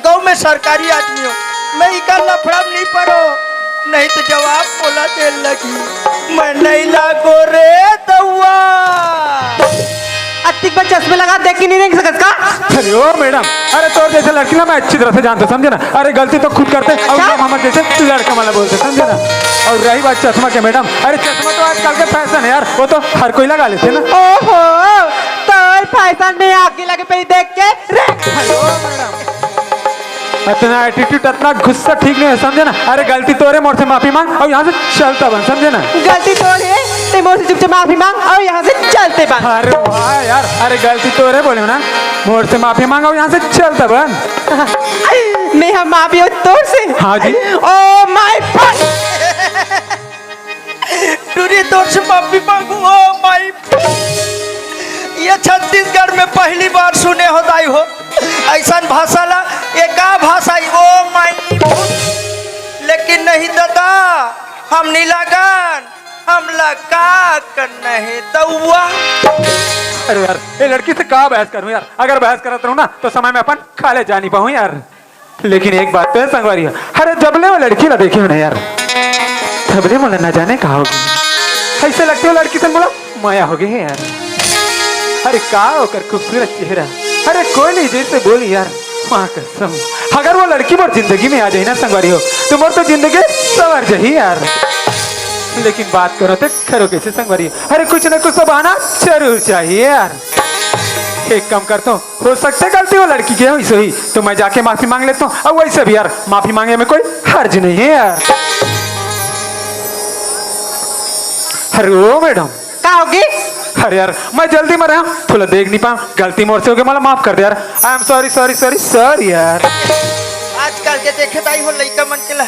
गाँव में सरकारी आदमी हो, मैं इका लफड़ा में नहीं पड़ो, नहीं तो जवाब बोला दे लगी, मैं नहीं लागो रे दउआ। अतिक बा चश्मे लगा देख के नहीं देख सकत का? अरे ओ मैडम, अरे तोर जैसे लड़की ना मैं अच्छी तरह से जानता हूँ, समझे ना? अरे गलती तो खुद करते और अच्छा? नाम हमारे जैसे लड़का वाला बोलते, समझे ना? और रही बात चश्मा के मैडम, अरे चश्मा तो आजकल के फैशन है यार, वो तो हर कोई लगा लेते ना। ओहो, तोर फैशन में आगी लगे पे देख के रे। अरे ओ मैडम, इतना एटीट्यूड, इतना गुस्सा ठीक नहीं है, समझे ना? अरे गलती तोरे, मोर से माफी मांग और यहाँ से चलता बन, समझे ना? गलती तोरे, ते मोर से चुपचाप माफी मांग और यहाँ से चलते बन। अरे वाह यार, अरे गलती तोरे बोले ना, मोर से माफी मांग और यहाँ से चलता बन। मैं हम माफी हो तोर से? हाँ जी। Oh my God। टूरी तोर से माफी मांगू, ओ माई। ये छत्तीसगढ़ में पहली बार सुने हो दाई हो ऐसन भाषा ला। ये का भाषा है? ओ माई। लेकिन नहीं दादा, हम नहीं लागन, हम लगा कर नहीं दउआ। अरे यार, ये लड़की से का बहस करूं यार? अगर बहस करत रहूं ना तो समय में अपन कॉलेज जा नहीं पाऊं यार। लेकिन एक बात तो है संगवारी हो, अरे जबले वो लड़की ला देखे हो ना यार, तबले मोला ना जाने का होगी, ऐसे लगते हो लड़की से मोला मया हो गई है यार। अरे का ओकर खूबसूरत चेहरा, अरे कोई नहीं जैसे बोली यार, माँ कसम, अगर वो लड़की मोर जिंदगी में आ जाए ना संगवारी हो, तो मोर तो जिंदगी संवर जाही यार। लेकिन बात करो तो करो कैसे संगवारी हो? अरे कुछ ना कुछ तो बहाना जरूर चाहिए यार। एक काम करता हूँ, हो सकता है गलती वो लड़की के होइस होही, तो मैं जाके माफी मांग लेता हूँ। और वैसे भी यार, माफी मांगे में कोई हर्ज नहीं है यार। अरे ओ मैडम। का होगे? अरे यार, मैं जल्दी में रहा, थोड़ा देख नहीं पाया, गलती मोर से हो गई, मला माफ कर दे यार। I am sorry, sorry, sorry, sorry यार। आजकल के देखे दाई हो लइका मन के ला,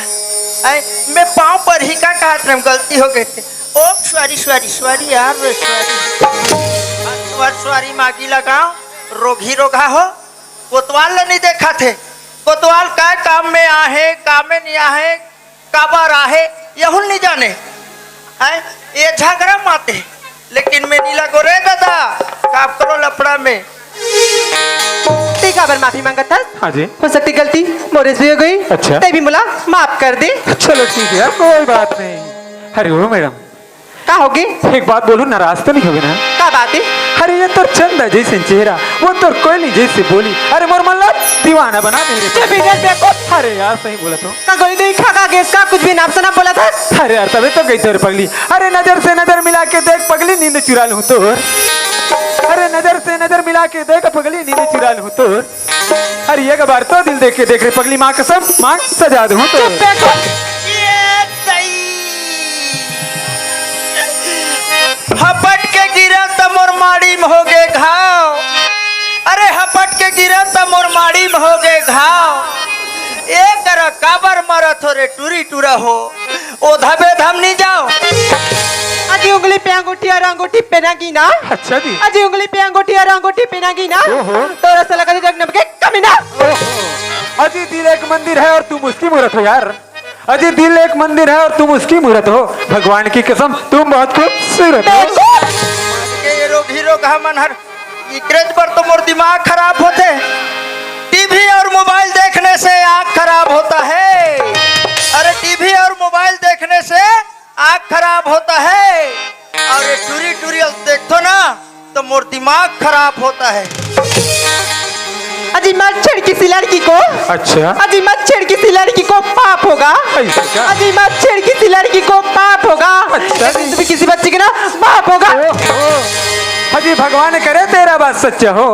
आए, मैं पाँव पर ही का कहत रहे, गलती हो गई थे। ओम सॉरी, सॉरी, सॉरी यार, सॉरी। सॉरी, सॉरी मागी लगाओ। रोगही रोगहा हो, कोतवाल ल नहीं देखा थे। कोतवाल काय काम में आहे, काम में नहीं आहे, काबर आहे, यहू ल नहीं जाने। आय, ये झगरा माते, लेकिन मैं नी लगों रे दादा, काबर करो लफड़ा में। ते काबर माफी मांगत हस? हाँ जी। हो सकथे गलती मोरे से हो गई। अच्छा। ते भी मोला माफ कर दे। चलो ठीक है यार, कोई बात नहीं। अरे ओ मैडम, का होगे? एक बात बोलूं, नाराज तो नहीं होगे ना? का बात है? अरे ये तोर चंदा जैसे चेहरा, वो तोर कोयली जैसे बोली, अरे मोर मन ला दीवाना बना दे रे। चुप इधर देखो। अरे यार सही बोलत हों। का गोली नहीं खा का गैस का कुछ भी नाम से ना बोला था। अरे यार तबे तो गई तोर पगली। अरे नजर से नजर मिला के देख पगली, नींद चुरा लूं तोर। अरे नजर से नजर मिला के देख पगली, नींद चुरा लूं तोर। अरे एक बार तो दिल देख के देख रे पगली, माँ कसम मांग सजा दूं तोर। चुप बैठो। ये सही। हपट के गिरन त मोर माड़ी में होगे घाव। अरे हपट के गिरन त मोर माड़ी में होगे घाव। ए करा काबर मरत हो रे टूरी टूरा हो। ओ धबे धम नहीं जाओ। अजी उंगली पे अंगूठी और अंगूठी पहनागी ना। अच्छा जी। अजी उंगली पे अंगूठी और अंगूठी पहनागी ना। ओहो। तो रस लगा दे जगनब के कमी ना। ओहो। अजी दिल एक मंदिर है और तुम उसकी मूरत हो यार। अजी दिल एक मंदिर है और तुम उसकी मूरत हो। भगवान की कसम तुम बहुत खूबसूरत हो। देखो। के ये रोग ही रोग हमन हर इकरेज पर तो मोर दिमाग खराब होथे। टीवी और मोबाइल देखने से आँख खराब होता है। अरे टीवी और मोबाइल देखने से आँख खराब होता है। और ये टूरी टूरी देखथों ना तो मोर दिमाग खराब होता है। अजी मत छेड़ किसी लड़की को। अच्छा। अजी मत छेड़ किसी लड़की को, पाप होगा। ऐसा क्या? अजी मत छेड़ किसी लड़की को, पाप होगा। अच्छा। लेकिन तुम किसी बच्ची के ना बाप होगा। ओहो। अजी भगवान करे तेरा बात सच्चा हो।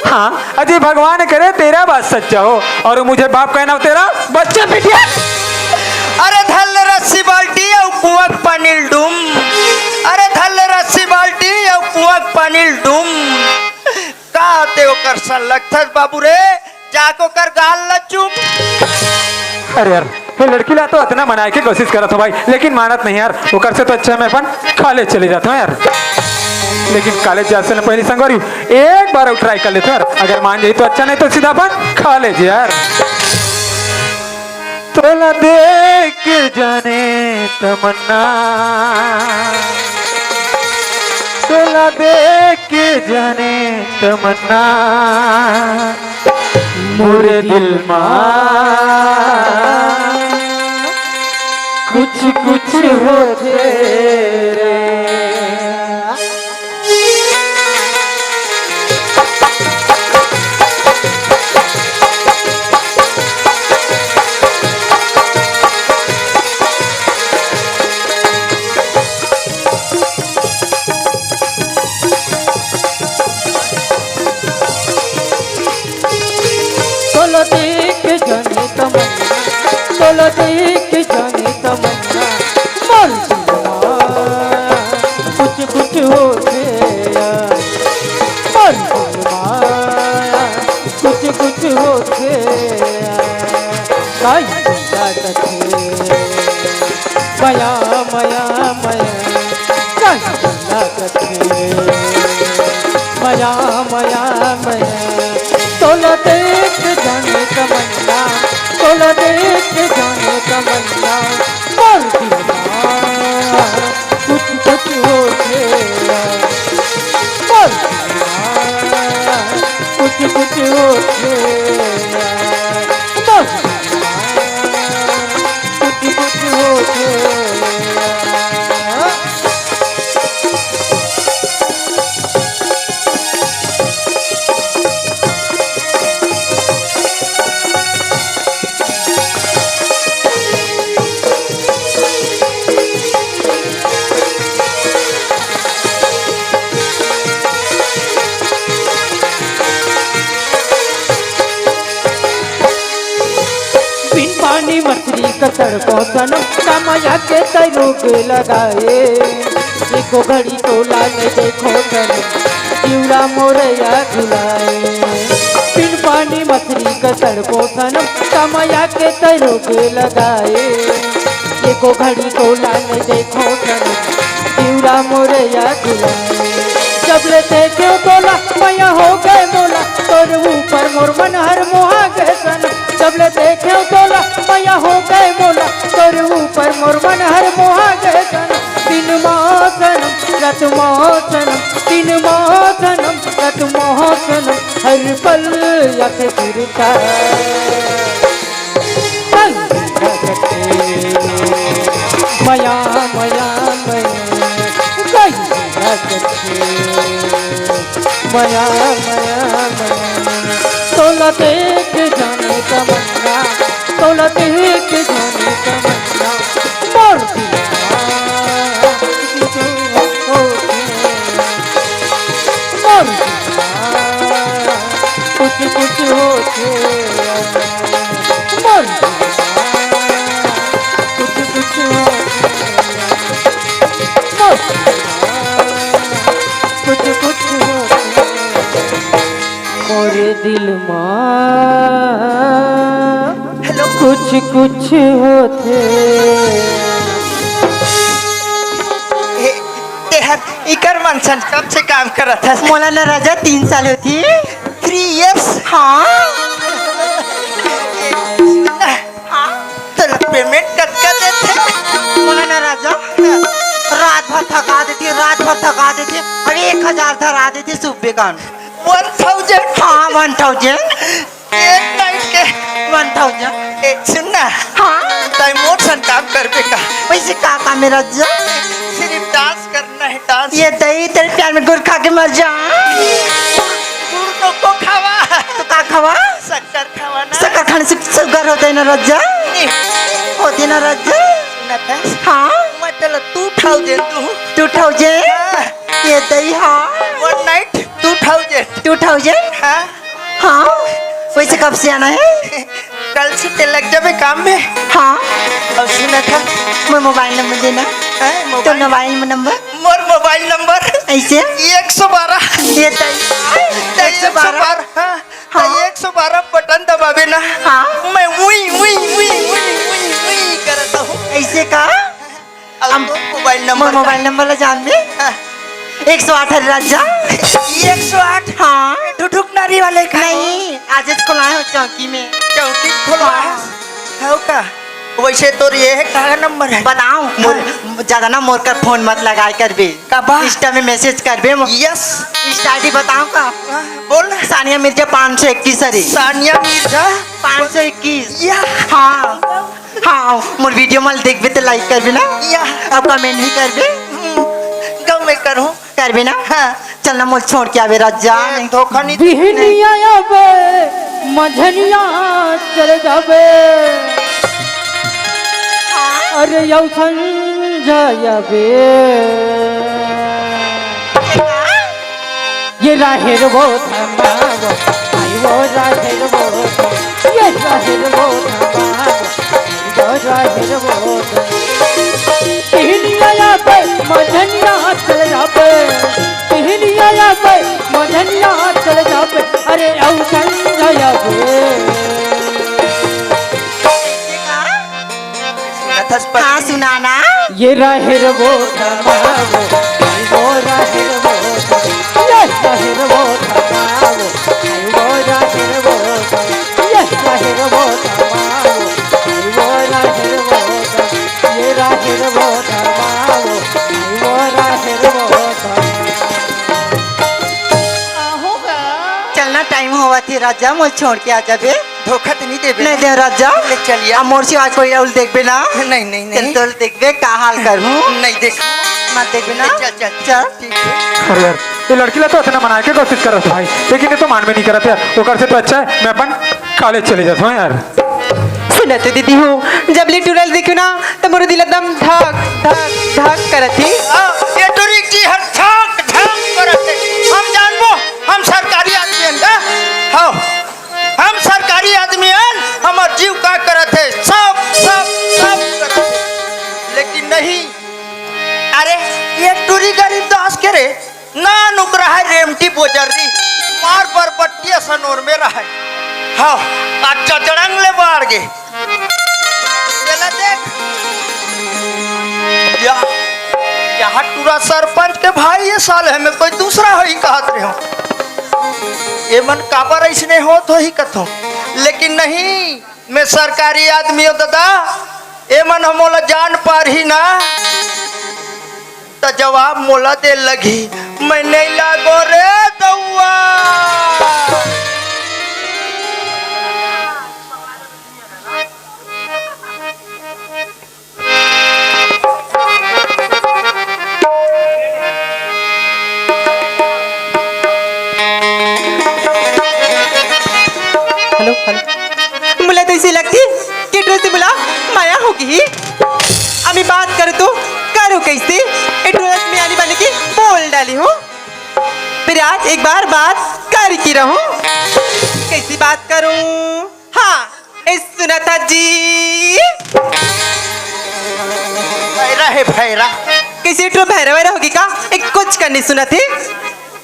हाँ। अजी भगवान करे तेरा बात सच्चा हो और मुझे बाप कहना हो तेरा बच्चा। बिटिया। अरे धल रस्सी बाल्टी अउ कुआं के पानी ल डूम। अरे धल रस्सी बाल्टी अउ कुआं के पानी ल डूम। का ते ओकर सन लगथस बाबू रे, जाके ओकर गाल ल चूम। अरे यार, ये लड़की ला तो अतना मनाए के कोशिश करत हों भाई, लेकिन मानत नहीं यार। ओकर से तो अच्छा मैं अपन कॉलेज चले जाथों यार। लेकिन कॉलेज जाए से ना पहली संगवारी एक बार अउ ट्राई कर लेथों यार, अगर मान जाही तो अच्छा, नहीं तो सीधा अपन कॉलेज यार। तोला देख के जाने तमन्ना, तोला देख के जाने तमन्ना, मोरे दिल मा कुछ कुछ होथे रे। तोला देख के जाने तमन्ना, तोला देख के जाने तमन्ना, मोर दिल मा कुछ कुछ होथे यार, मोर दिल मा कुछ कुछ होथे यार, काई लागत हे मया मया मया, काई लागत हे मया मया मया। तोला देख जाने तमन्ना, तोला देख जाने तमन्ना, मोर दिल मा कुछ कुछ होथे, मोर दिल मा कुछ कुछ होथे, मोर दिल मा कुछ कुछ होथे। बिन पानी मछरी का तड़पो सनम, का मया के तैं रोग लगाए। एको घड़ी तोला नहीं देखों सनम, जिउरा मोरे या झुलाए। बिन पानी मछरी का तड़पो सनम, का मया के तैं रोग लगाए। एको घड़ी तोला नहीं देखों सनम, जिउरा मोरे या झुलाए। जब ले देखेंव तोला, मया हो गे मोला, तोर ऊपर मोर मन हर मोहा गे सनम। जब ले देखेंव तोला, मया हो गे मोला, तोर ऊपर मोर मन हर मोहा गे सनम। बिन माँ सनम, तीन माँ सनम, रत माँ सनम, हर पल याद फिरता। मया, मया, मया, मया, मया, मया, तोला देख जाने तमन्ना, तोला देख जाने तमन्ना, मोर दिलवा कुछ कुछ होथे, मोर दिलवा कुछ कुछ होथे, मोर दिलवा कुछ कुछ होथे, मोर दिल मा हेलो। कुछ कुछ होथे। हे, तेहर इकर मन सन कब से काम करत हस? मोला ना राजा तीन साल होथे। Three years? हाँ। हाँ। तोला पेमेंट कतका देथे? मोला ना राजा, रात भर थका देथे, रात भर थका देथे, अउ एक हजार धरा देथे सुबह कान। वन थाउजेंड? हाँ, वन थाउजेंड। एक नाइट के? वन थाउजेंड। ए, सुन ना। हाँ। तैं मोर संग काम करबे का? वैसे का काम हे राजा? सिर्फ डांस करना है, डांस। ये दही तेरे प्यार में गुड़ खा के मर जा। गुड़ तो को खावा? तो का खावा? शक्कर खावा ना। शक्कर खाने से शुगर होता है ना राजा? नहीं। होते ना राजा? सुनत है? हाँ। मैं चलो टू थाउजेंड दूँ। Two thousand? हाँ। ये दही हाँ। One night two thousand. Two thousand? हाँ। हाँ। वैसे कब से आना है? कल से ते लग जाबे काम में। हाँ। अउ सुनत है? मोर मोबाइल नंबर देना। हैं? तो मोबाइल? Mobile number? मोर मोबाइल नंबर? ऐसे? एक सौ बारह। ये दही। एक सौ बारह। हाँ। हाँ। तो एक सौ बारह बटन दबाबे ना। हाँ। मैं उई, उई, उई, उई, उई, उई करत हूँ। ऐसे का? अब हम तो मोबाइल नंबर मोर का। मोबाइल नंबर ला जान दे। हाँ। एक सौ आठ हरे राजा। एक सौ आठ? हाँ। ठुठुक नारी वाले का? नहीं, आज खोला है चौकी में। चौकी खोला है? हाँ। हो का? वैसे तोर ये है, का नंबर है? बताओ, मोर, हाँ। ज्यादा ना मोर कर फोन मत लगाए करबे। का बा? Insta में message करबे। मो-, Yes। Insta ID बताओ का? हाँ, बोल। सानिया मिर्जा पाँच सौ इक्कीस हरे। सानिया मिर्जा? पाँच सौ इक्कीस। या। हाँ। हाँ, मोर video मन देखबे त like करबे ना? या। अउ comment भी करबे? हम्म, गौ में करूँ। करबे ना? हाँ। चल ना, मोर छोड़ के आबे राजा। ए, धोखा नहीं। बिहनिया आबे, मझनिया चल जाबे। हाँ। अरे यौ संझा आबे। ये राहेर वो धमावो, आई वो राहेर वो धम-, ये राहेर वो धमावो, आई वो राहेर वो धम-। तिहनिया आबे, मझनिया चल जाबे, तिहनिया आबे, मझनिया चल जाबे, अरे औ संझा आबे। सुनत हस पति? हाँ, सुना ना। ये राहेर वो धमावो, आई वो राहेर वो धमावो, ये राहेर वो धमावो, आई वो राहेर वो धमावो, ये राहेर वो धमावो, आई वो राहेर वो धमावो, ये राहेर वो धमावो, आई वो राहेर वो धमावो। चलना, time होवत हे राजा, मोर छोड़ के आ जाबे। धोखा तो नहीं देबे? नहीं दे राजा। ले चलिया। अब मोर सिवा कोई अउ ल देखबे ना। नहीं, नहीं, चल नहीं। तो ल देखबे, का हाल करहूँ। नहीं देख। मत देखबे ना। चल, चल, चल। चल। ठीक है। अरे यार, ये लड़की ला तो इतना मनाए के कोशिश करत भाई, लेकिन ये तो मान में नहीं करत यार। ओकर से तो अच्छा है मैं अपन कॉलेज चले जाता हूँ यार। सुनत दीदी हो, जब ले टूरा ल देखियो ना, त मोर दिल एकदम धक, धक, धक करत हे। हाँ, ये टूरी जी हर धक, धक करत हे। हम जानबो, हम सरकारी आदमी हन का? हाँ। हम सरकारी आदमी हन, हमर जीव का करत हे, सब, सब, सब करत हे। लेकिन नहीं, अरे, ये टूरी गरीब दास के रे, ना नुकरा है रेमटी बोजर्री, मार बरबट्टी सनोर में रहे। हाँ, अच्छा जड़ंग ले बाढ़ गे। चला देख, या, यहाँ टूरा सरपंच के भाई ये साल है, मैं कोई दूसरा है ही कहत रहे हो। ये मन काबर ऐसने होत होही कथो, लेकिन नहीं, मैं सरकारी आदमी हो दादा, ए मन ह मोला जान पारही ना, त जवाब मोला दे लगही। मैं नहीं लागो रे दउआ। Hello, hello. मोला तो अइसे लगथे कि ए टूरा से मोला मया होगे हे। अभी बात करो तो करो कइसे? ए टूरा से मैं आनी बानी के बोल डाली हूँ। फिर आज एक बार बात करके रहूँ। कइसे बात करूँ? हाँ, ए सुनथस जी। भैरा हे, भैरा। कइसे ए टूरा भैरा वैरा होगे का? ए कुछ कन नइ सुनत हे।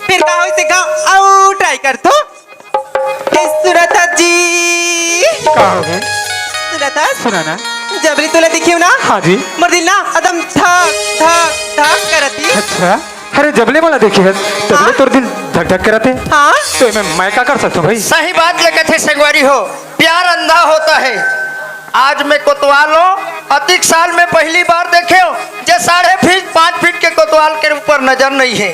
फिर का होइस, एक घांव अउ ट्राई करथों। ए सुनथस जी। का होगे? सुनथस? सुना ना। जब ले तोला देखे हँव ना, हाँ जी। मोर दिल ना एकदम धक, धक, धक करत हे। अच्छा, अरे जब ले मोला देखे हस, तब ले हाँ। तोर दिल धक धक करत हे। हाँ। त एमे मैं का कर सकथों भाई? सही बात ले कथे संगवारी हो, प्यार अंधा होता है। आज मैं कोतवाल हँव, अतिक साल में पहली बार देखे हँव, जे साढ़े फीट, पाँच फीट के कोतवाल के ऊपर नजर नहीं है।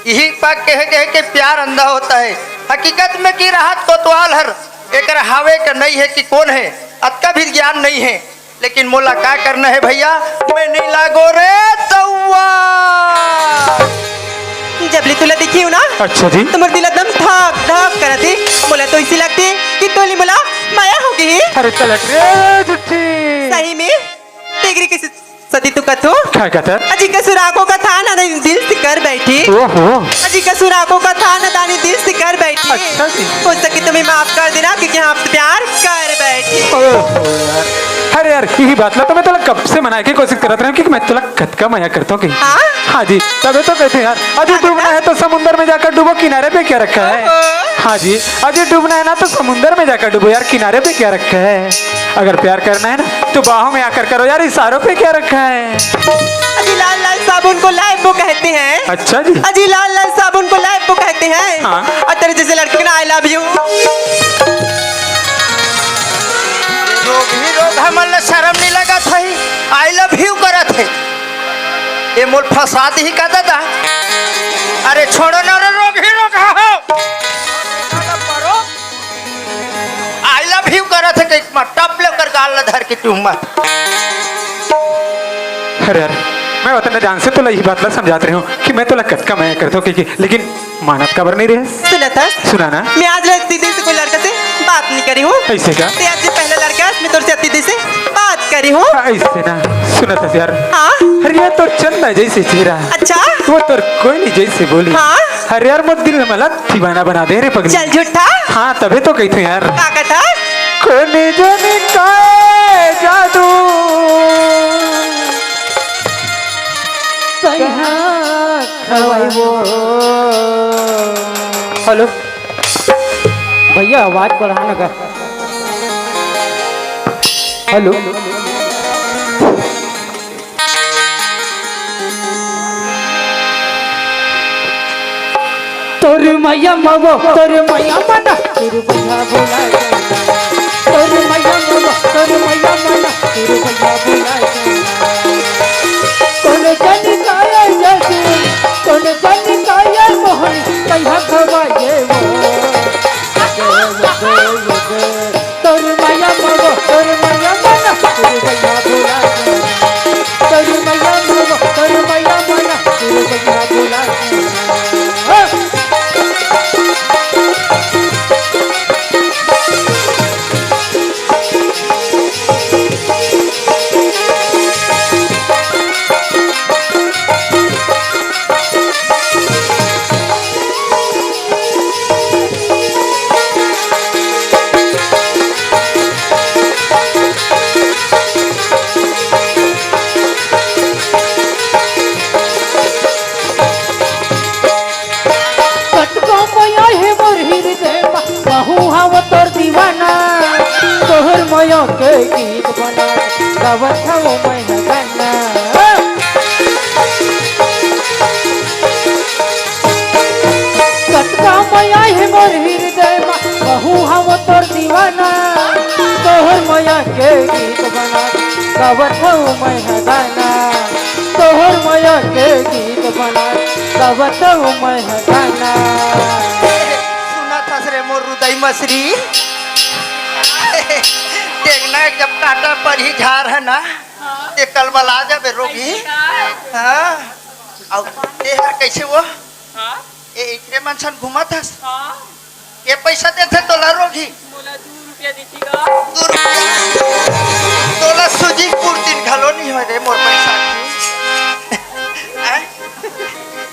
यही बात कहे गए कि प्यार अंधा होता है। हकीकत में की रहत कोतवाल हर एकर हावे का नहीं है कि कोन है, अतका भी ज्ञान नहीं है। लेकिन मोला का करना है भैया, मैं नहीं लागो रे दउआ। जब ले तोला देखे हँव ना, अच्छा जी। त मोर दिल एकदम धक धक करत हे। मोला तो अइसे लगथे कि तोर ले मोला मया होगे हे। अरे चल हट रे झूठी। सही में तेकरे कइसे सती तू कथो। का कथस? अजी का सुराखों का था ना दानी दिल सिकर बैठी। ओहो। अजी का सुराखों का था ना दानी दिल सिकर बैठी। अच्छा जी। हो सके तो मैं माफ कर देना, क्योंकि हम आपसे प्यार कर बैठी। ओहो यार। अरे यार, यही बात ला तो मैं तोला कब से मनाए के कोशिश करत रहेंव कि मैं तोला कतका मया करत हँव कि। हाँ? हाँ जी, तभे तो कथे यार, अजी हाँ, डूबना हाँ। है तो समुंदर में जाकर डूबो, किनारे पे क्या रखा है? ओहो। हाँ जी, अजी डूबना है ना तो समुंदर में जाकर डूबो यार, किनारे पे क्या रखा है? अगर प्यार करना है ना तो बाहों में आकर करो यार, इशारों पे क्या रखा है? अजी लाल लाल साबुन को लाइफबॉय कहते हैं। अच्छा जी। अजी लाल लाल साबुन को लाइफबॉय कहते हैं। हाँ। और तेरे जैसे लड़के को ना I love you। रोगही रोगहा मन ला शरम नइ लगत हे, I love you करत हे। ए मोल फँसा दिही का दादा? अरे छोड़ो ना रे रोगही रोगहा हो। I love you करत हे, कइसे टप ले ओकर गाल ला धर के चूमत। अरे यार, मैं ओतने जान से तोला यही बात ला समझात रहेंव कि मैं तोला कतका मया करत हँव, कि, कि, लेकिन मानत काबर नइ रहे? सुनथस? सुना ना। मैं आज ले अतनी दिन से कोई लड़का से बात नइ करे हँव। अइसे का? ते आज पहला लड़का हे, मैं तोर से अतनी दिन से बात करे हँव। अइसे ना, सुनथस यार। हाँ? अरे यार, तोर चंदा जइसे चेहरा। अच्छा? वो तोर कोयली जइसे बोली। हाँ? अरे यार, मोर दिल ला दीवाना बना दे रे पगली। चल झूठा। हाँ, तभे तो कहिथँव यार। का कथस? कोने जने काय जादू। सही हाँ। हेलो। भैया, आवाज बढ़ा ना गा। हेलो। तोर मैया मवा, तोर मैया मना, तोर भैया बोला जाना। तोर मैया मवा, तोर मैया मना, तोर भैया बोला जाना। कोन जनी काया जादू, कोन जनी काया मोहनी, कहिया खवाए वो। तोर मैया मवा, तोर मैया मना, तोर भैया बोला जाना। तोर मैया मवा, तोर मैया मना, तोर भैया बोला जाना। कतको मया हे मोर हृदय मा, महूँ हँव तोर दीवाना। तोहर मया के गीत बना, गावत हँव मैं ह गाना। कतको मया हे मोर हृदय मा, महूँ हँव तोर दीवाना। तोहर मया के गीत बना, गावत हँव मैं ह गाना। तोहर मया के गीत बताओ मैं हटाना। सुनत हस रे मोर रुदई मसरी। टेंगना जब काटा परही झार हे ना, हाँ। ये कलबला जाबे रोगी। ऐसे का? हाँ। अउ ते हर कइसे वो? हाँ। ए, एकरे मन सन घूमत हस? हाँ। के पइसा देथे तोला रोगी? मोला दू रुपया देथे गा। दू रुपया? तोला सूजी कुरतीन घलो नइ होय रे मोर पइसा के। हैं?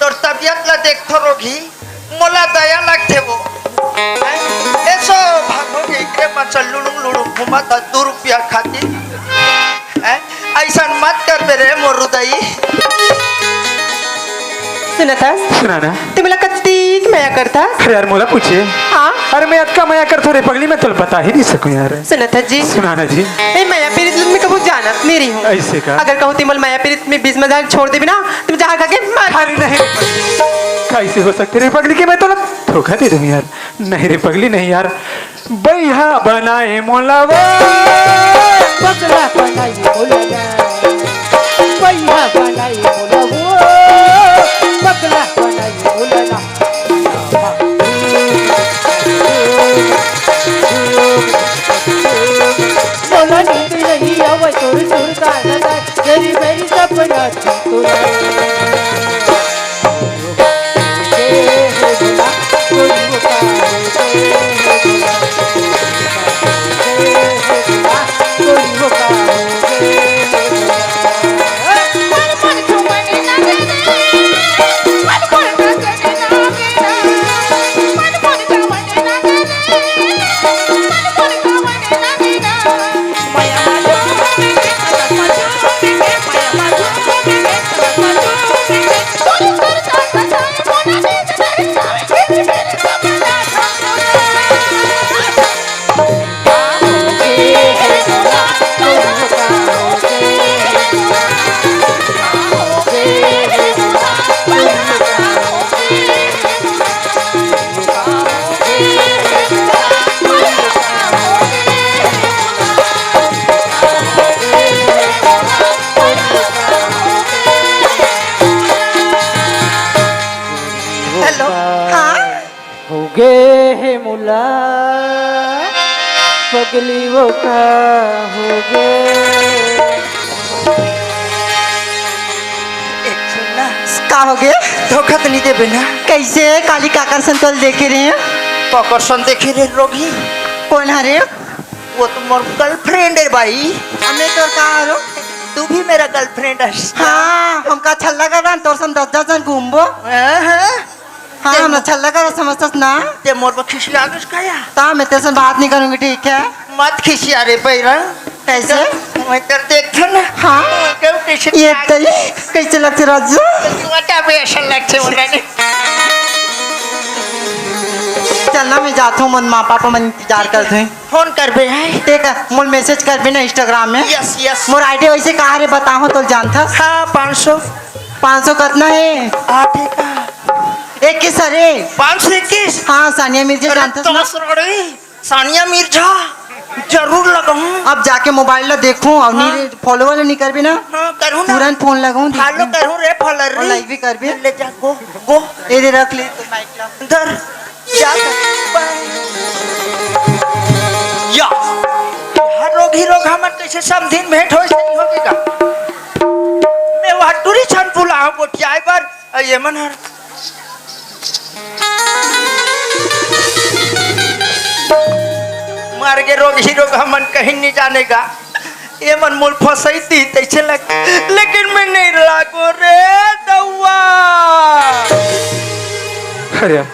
तोर तबियत ला देखथों रोगी, मोला दया लगथे वो। हैं? एसो भागो के एकरे मन सन लुड़ुम लुड़ुम घूमत हस दू रुपया खातिर। हैं? अइसन मत करबे रे मोर रुदई। सुनत हस? सुना ना। ते मोला कतिक मया करत हस? अरे यार, मोला पूछे। हाँ? अरे, मैं अतका मया करथों रे पगली, मैं तोला बता ही नइ सकूँ यार। सुनत हस जी? सुना ना जी। ए, मया पीरित में कभू जानत नइ रहिहूँ। अइसे का? अगर कहूँ ते मोला मया पीरित में बीच में जान छोड़ देबे ना, त मैं जहर खा के मर अरे नहीं, कइसे हो सकथे रे पगली के मैं तोला धोखा दे दूँ यार? नहीं रे पगली, नहीं यार। बइहा बनाए मोला वो। पगला बनाए मोला ना। बइहा बनाए मोला वो। पगला बनाए मोला ना। मोला नींद नहीं आवे तोर सुर गाना गा। तेरी मेरी सपना तू तो हेलो, हाँ? होगे हे मोला पगली वो का होगे। एक सुन ना। का होगे? धोखा तो नइ देबे ना? कइसे? काली काकर सन तोला देखे रहेंव। काकर सन देखे रहे रोगी? कोन हरे? वो तो मोर गर्लफ्रेंड हे भाई। हमें तोर का हरो? तू भी मेरा गर्लफ्रेंड हस। हाँ, हमका अच्छा लगा ना, तोर सन दस दस झन घूमबो। हाँ, हाँ। हाँ, ते हम अच्छा लगा रहा, समझतस ना? ते मोर पर खिसिया गस का या? ता मैं तेरे से बात नहीं करूंगी, ठीक है? मत खिसिया रे पैरा। कैसे? मैं तेरे देखथन ना। हाँ। मैं कहूँ कैसे ये लाग- तई कैसे लगथे राजू? तू बता बे, ऐसा लगथे बोला ने। चल ना, मैं जात हूँ, मन माँ पापा मन इंतजार करत हैं। फोन करबे है। ठीक है, मोल मैसेज करबे ना Instagram में। Yes, yes। मोर आईडी वैसे कहा रे बताओ तो जानथस? हाँ, पाँच सौ। पाँच सौ कतना है? आठ है का? इक्कीस अरे। पाँच सौ इक्कीस? हाँ, सानिया मिर्जा अरे जानथस ना? दस रोड़ी, सानिया मिर्जा, जरूर लगाऊं। अब जाके मोबाइल ला देखूं और हाँ। नी फॉलोअर नी करबे ना? हाँ, करूं ना। तुरंत फोन लगाऊं, फॉलो देखूं। करूं रे, फॉलोअर और रे। लाइक भी करबे। ले जा, गो, गो। ये दे रख ले तो माइक ला। धर, जा। या। हर रोग ही रोग हमन कैसे समधिन भेंट होइस नहीं होगे का? मैं वह टूरी छन बुलाऊं गोठियाए बर। अ, ये मन हर मर गे रोग ही रोग हमन कहीं नहीं जाने का। ये मन मोल फंसई थी तैसे लग, लेकिन मैं नहीं लागो रे दउआ। अरे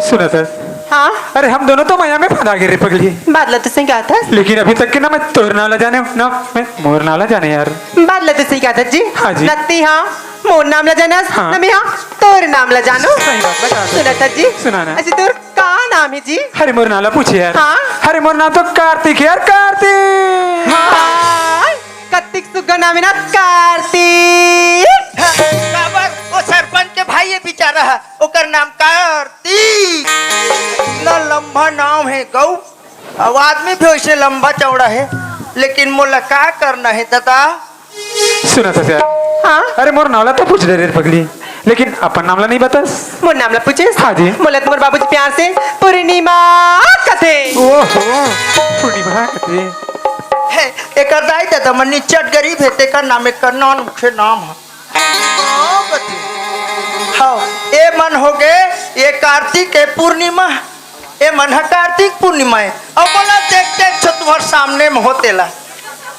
सुनत हस? हाँ? अरे हम दोनों तो मया में फंदा गे रे पगली। बात ला तो सही कहा था। लेकिन अभी तक के ना मैं तोर नाम ला जाने, ना मैं मोर नाम ला जाने यार। बात ला तो सही कहा था जी। हाँ जी। नत्ती हाँ मोर नाम ला जानस, हाँ। ना मैं हाँ तोर नाम ला जानों। सही बात बता दो। सुनत हस जी। सुना ना। अच्छा तोर का नाम है जी? अरे मोर नाम ला पूछे यार। हाँ? अरे मोर नाम तो कार्तिक है यार, कार्तिक। हाँ। कतिक सुग्घर नाम है ना कार्तिक। काबर? वो सरपंच के भाई है बेचारा, ओकर नाम कार्तिक। इतना लंबा नाम है गऊ, अब आदमी भी वैसे लंबा चौड़ा है, लेकिन मोला का करना है दादा? सुनत हस यार। हाँ? अरे मोर नाम ला तो पूछ ले रे पगली। लेकिन अपन नाम ला नहीं बतास। मोर नाम ला पूछेस? हाँ जी। मोला तो मोर बाबूजी प्यार से पूर्णिमा कथे। ओहो, पूर्णिमा कथे। हे, एकर दाई ददा मन निच्चट गरीब हे, तेकर नाम एकर नानमुखे नाम हे। हाँ, ए मन हो गे, ए कार्तिक, ए पूर्णिमा, ए मन ह कार्तिक पूर्णिमा ए। अउ बोला, देख, देख, छो तुम्हर सामने में हो तेला।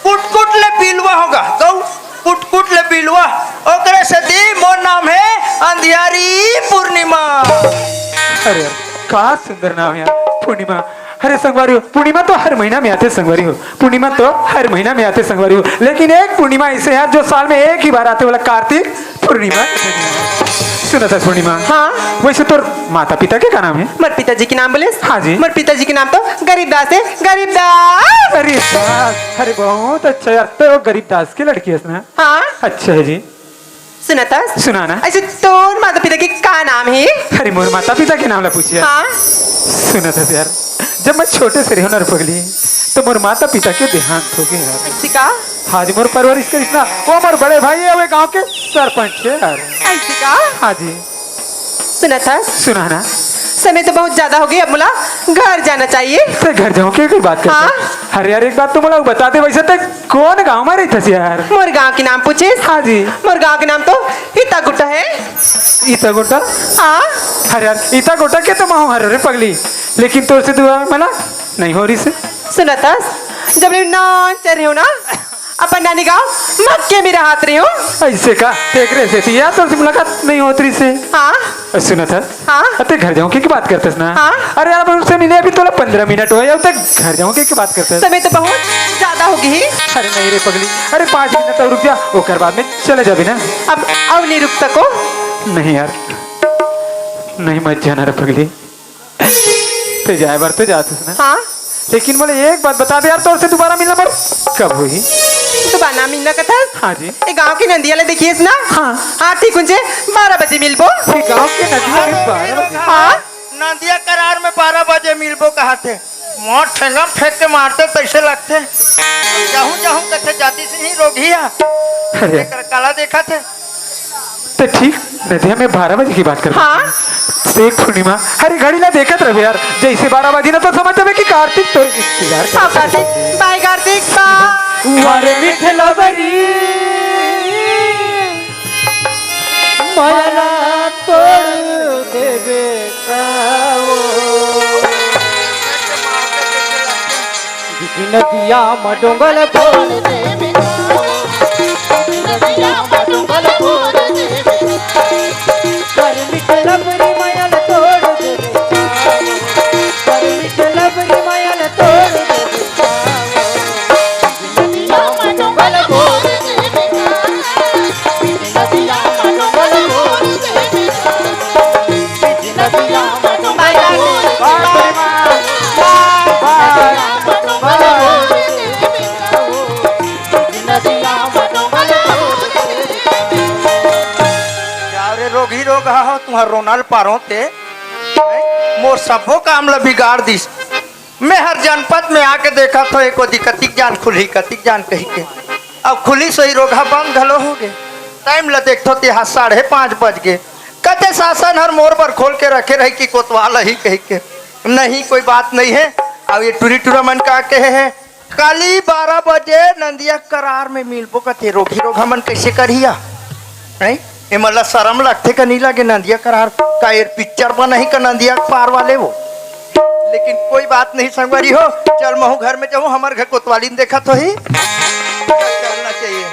कुटकुट ले बिलवा होगा, गऊ, कुटकुट ले बिलवा। ओकरे से दी, मोर नाम हे अंधियारी पूर्णिमा। अरे यार, का सुंदर नाम हे यार, पूर्णिमा। अरे संगवारी हो, पूर्णिमा तो हर महीना में आथे संगवारी हो, पूर्णिमा तो हर महीना में आथे संगवारी हो, लेकिन एक पूर्णिमा ऐसे यार जो साल में एक ही बार आथे, बोला कार्तिक पूर्णिमा। सुनत हस पूर्णिमा? हाँ। वैसे तोर माता पिता के का नाम हे? मोर पिताजी के नाम बोलेस? हाँ जी। मोर पिताजी के नाम तो गरीबदास हे, गरीबदास। गरीबदास, अरे बहुत अच्छा यार, तो गरीबदास के लड़की हस ना? हाँ। अच्छा हे जी। सुनत हस? सुना ना। अच्छा, तोर माता पिता के का नाम हे? अरे, मोर माता पिता के नाम ला पूछिया। हाँ। सुनत हस यार, जब मैं छोटे से रहेंव ना रे पगली, तो मोर माता पिता के देहांत हो गे यार। ऐसे का? हाँ जी, मोर परवरिश करिस ना, वो मोर बड़े भाई हे, वो गांव के सरपंच हे यार। ऐसे का? हाँ जी। सुनत हस? सुना ना। समय तो बहुत ज्यादा हो गे, अब मोला घर जाना चाहिए। ते घर जाहूं के, कोई बात करत हस? हाँ। अरे यार, एक बात तो मोला बता दे, वैसे ते कोन गांव में रहिथस यार? मोर गांव के नाम पूछेस? हाँ जी। मोर गांव के नाम तो इतागुट्टा हे। इतागुट्टा? हाँ। अरे यार, इतागुट्टा के तो महूं हरंव रे पगली, लेकिन तोर से दुबारा मिलना नहीं हो रहिस हे। सुनत हस, जब ले नान चढ़े हो ना, अपन नानी गांव मक्के में रहत रहेंव। ऐसे का? तेकरे सेती यार तोर से मुलाकात नहीं होत रहिस हे। हाँ। सुनत हस? हाँ। अते घर जाहूं के, के बात करत हस ना? हाँ। अरे यार, अब उनसे मिले अभी तोला पंद्रह मिनट होय, अब ते घर जाहूं के, के बात करत हस? समय तो बहुत ज्यादा हो गे हे। अरे नहीं रे पगली, अरे पाँच मिनट अउ रुक जा, ओकर बाद में चले जाबे ना। अब अउ नहीं रुक सकों? नहीं यार, नहीं, मत जाना रे पगली। ते जाए बर ते जात हस ना? हाँ। लेकिन मोला एक बात बता दे यार, तोर से दुबारा मिलना मोर कब होही? दुबारा मिलना कथस? हाँ जी। ए गांव के नंदिया ला देखिस ना? हाँ। हाँ, ठीक उंचे बारह बजे मिलबो। ये गांव के नंदिया में बारह बजे? हाँ। नंदिया करार में बारह बजे मिलबो कहत हे। मोर ठेंगा फेंक के मारते तइसे लगथे। जाहूं, जाहूं कथे जातिस नहीं रोगही हा। अरे। एकर काला देखत हे। ते ठीक नदिया में बारह बजे के बात करत हस। हाँ। देख पूर्णिमा, अरे घड़ी ला देखत रहिबे यार, जइसे बारह बजे ना तो समझ जाबे कि कार्तिक तोर इंतजार करत हे। हाँ, कार्तिक, बाय कार्तिक, बाय। अरे मिठला बरी, माला तोड़ देबे का वो। बिच नदिया म डोंगल फोर देबे का वो। बिच नदिया म डोंगल फोर देबे का वो। कर मिठ लबरी मयल तोड़ देबे का वो। कर मिठ लबरी मयल तोड़ देबे का वो। बिच नदिया म डोंगल फोर देबे का वो। बिच नदिया म डोंगल फोर देबे का वो। बिच नदिया म डोंगल फोर देबे का वो। क्या रे रोगही रोगहा हो, तुंहर रोना ल पारों ते? हैं? मोर सब्बो काम ल बिगाड़ दिस। मैं हर जनपद में आके देखत हों, एको दिन कतिक जान खुलही, कतिक जान कहिके। अब खुलिस होही रोगहा बंद घलो होगे। टाइम ल देखथों ते हा साढ़े पाँच बज गे। कते शासन हर मोर बर खोल के रखे रही कि कोतवाल ही कहिके। नहीं, कोई बात नहीं हे। अब ये टूरी टूरा मन का कहे हे, काली बारह बजे नंदिया करार में मिलबो कथे, रोगही रोगहा मन कइसे करही या? हैं? एमन ला शरम लगथे का नहीं लगे नंदिया करार? का एदे पिक्चर बनही का नंदिया पार वाले वो? लेकिन कोई बात नहीं संगवारी हो, चल महूं घर में जाहूं, हमर घर कोतवालिन देखत होही। चलना चाहिए।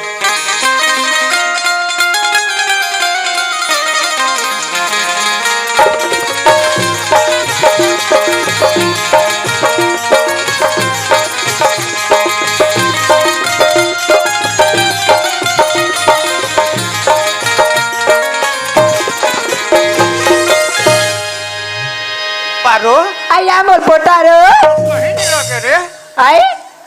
पारो। आया मोर पोटारो। कहीं नहीं लगे रे। आई?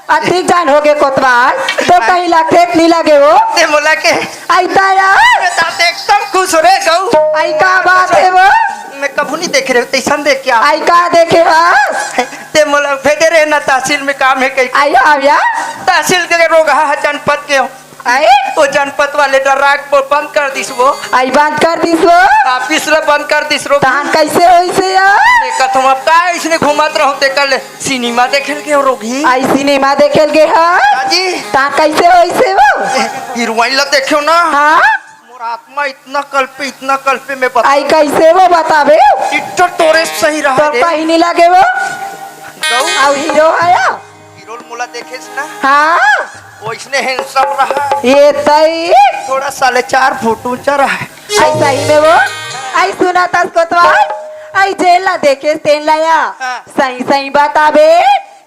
अतिक जान होगे कोतवाल, तो कहीं लगथे त नहीं लगे वो। ते मोला के। आई ता यार। मैं तात एकदम खुश हों रे गऊ। आई का बात हे वो? मैं कभू नहीं देखे रे, तइसन देख के आ। आई का देखे हस? ते मोला भेजे रहे ना तहसील में काम हे कहीं। आई आव यार। तहसील के रोगहा जनपद के हो। आए? वो जनपद वाले डरा के बंद कर दिस वो। आई बंद कर दिस वो? ऑफिस ला बंद कर दिस रो। तहान कैसे होइस हे या? मैं कथम अब का इसने घूमत रहूं तेकर ले सिनेमा देखे ल गे रोगी। आई सिनेमा देखे ल गे हा? दादी। तहान कैसे होइस हे वो? हीरोइन ला देखे हो ना? हाँ? मोर आत्मा इतना कल्पे, इतना कल्पे, मैं बता। आई कैसे वो बताबे? इतना तोरे सही रहा तो रे। कहीं नहीं लगे वो। गऊ? अउ हीरो आया? हीरो मोला देखेस ना? हाँ। वैसने handsome रहा। ये तई। थोड़ा साले चार फुट ऊंचा रहा। आई सही में वो? आई सुना था कोतवाल? आई जेन ला देखेस तेन ला या। हाँ। सही सही बताबे,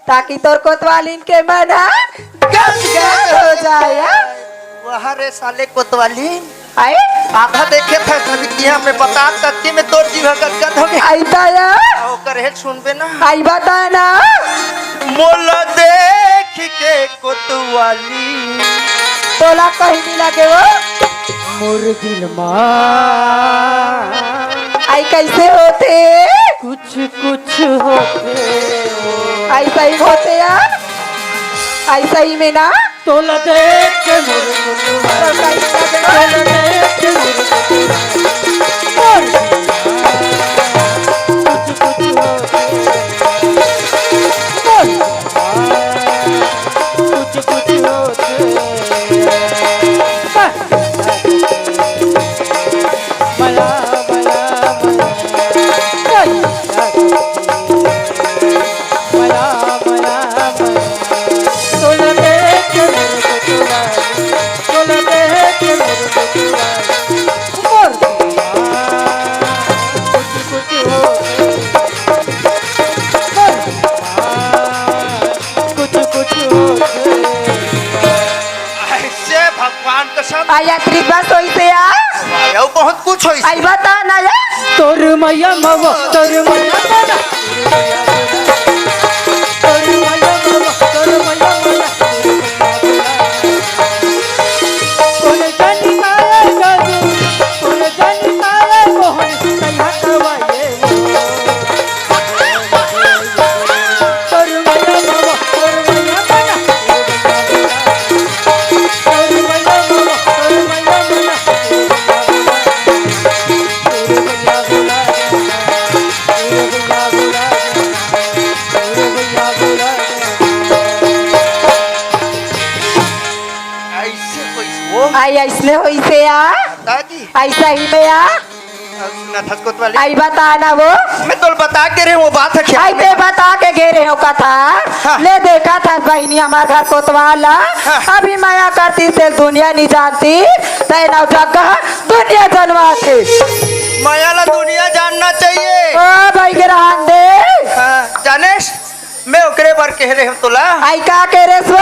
ताकि तोर कोतवालिन के मन ह गदगद हो जाय। वाह रे साले कोतवालिन। आए? आधा देखे था समितिया में बता तत्ती में तोर जीवा गदगद हो गया। आई ताया। ओकर हेड सुनबे ना। आई बता ना। मोला देख के कोतवाली। तोला कहीं नहीं लगे वो। मोर दिल मा। आई कैसे होथे? कुछ कुछ होथे। आई सही होथे यार। आई सही में ना। तोला देख के मोर मुंह तोला देख के मोर मुंह कुछ कुछ होते। कुछ कुछ होते। मया, मया, मया। ऐसे भगवान कसम। आया त्रिपा सोई से आ। आया बहुत कुछ होई। आई बता ना या। तोर मैया मवा, तोर मैया मवा। ऐसे कैसे हो? आई ऐसने होइसे आ। दादी। ऐसा ही में आ। अब सुना था कोतवाली। आई बता ना वो। मैं तो बता के रहे वो बात है क्या? आई ते बता के गे रहे हो कथा। हाँ। ले देखा था बहिनी हमार घर कोतवाल ला। हाँ। अभी मया करती से दुनिया नहीं जानती। तै नौ जगह दुनिया जानवा थे। मया ला दुनिया जानना चाहिए। ओ भाई के रहन दे। हाँ, जानेस? मैं ओकरे बर कह रहे हूँ तोला। आई का कह रहे सो?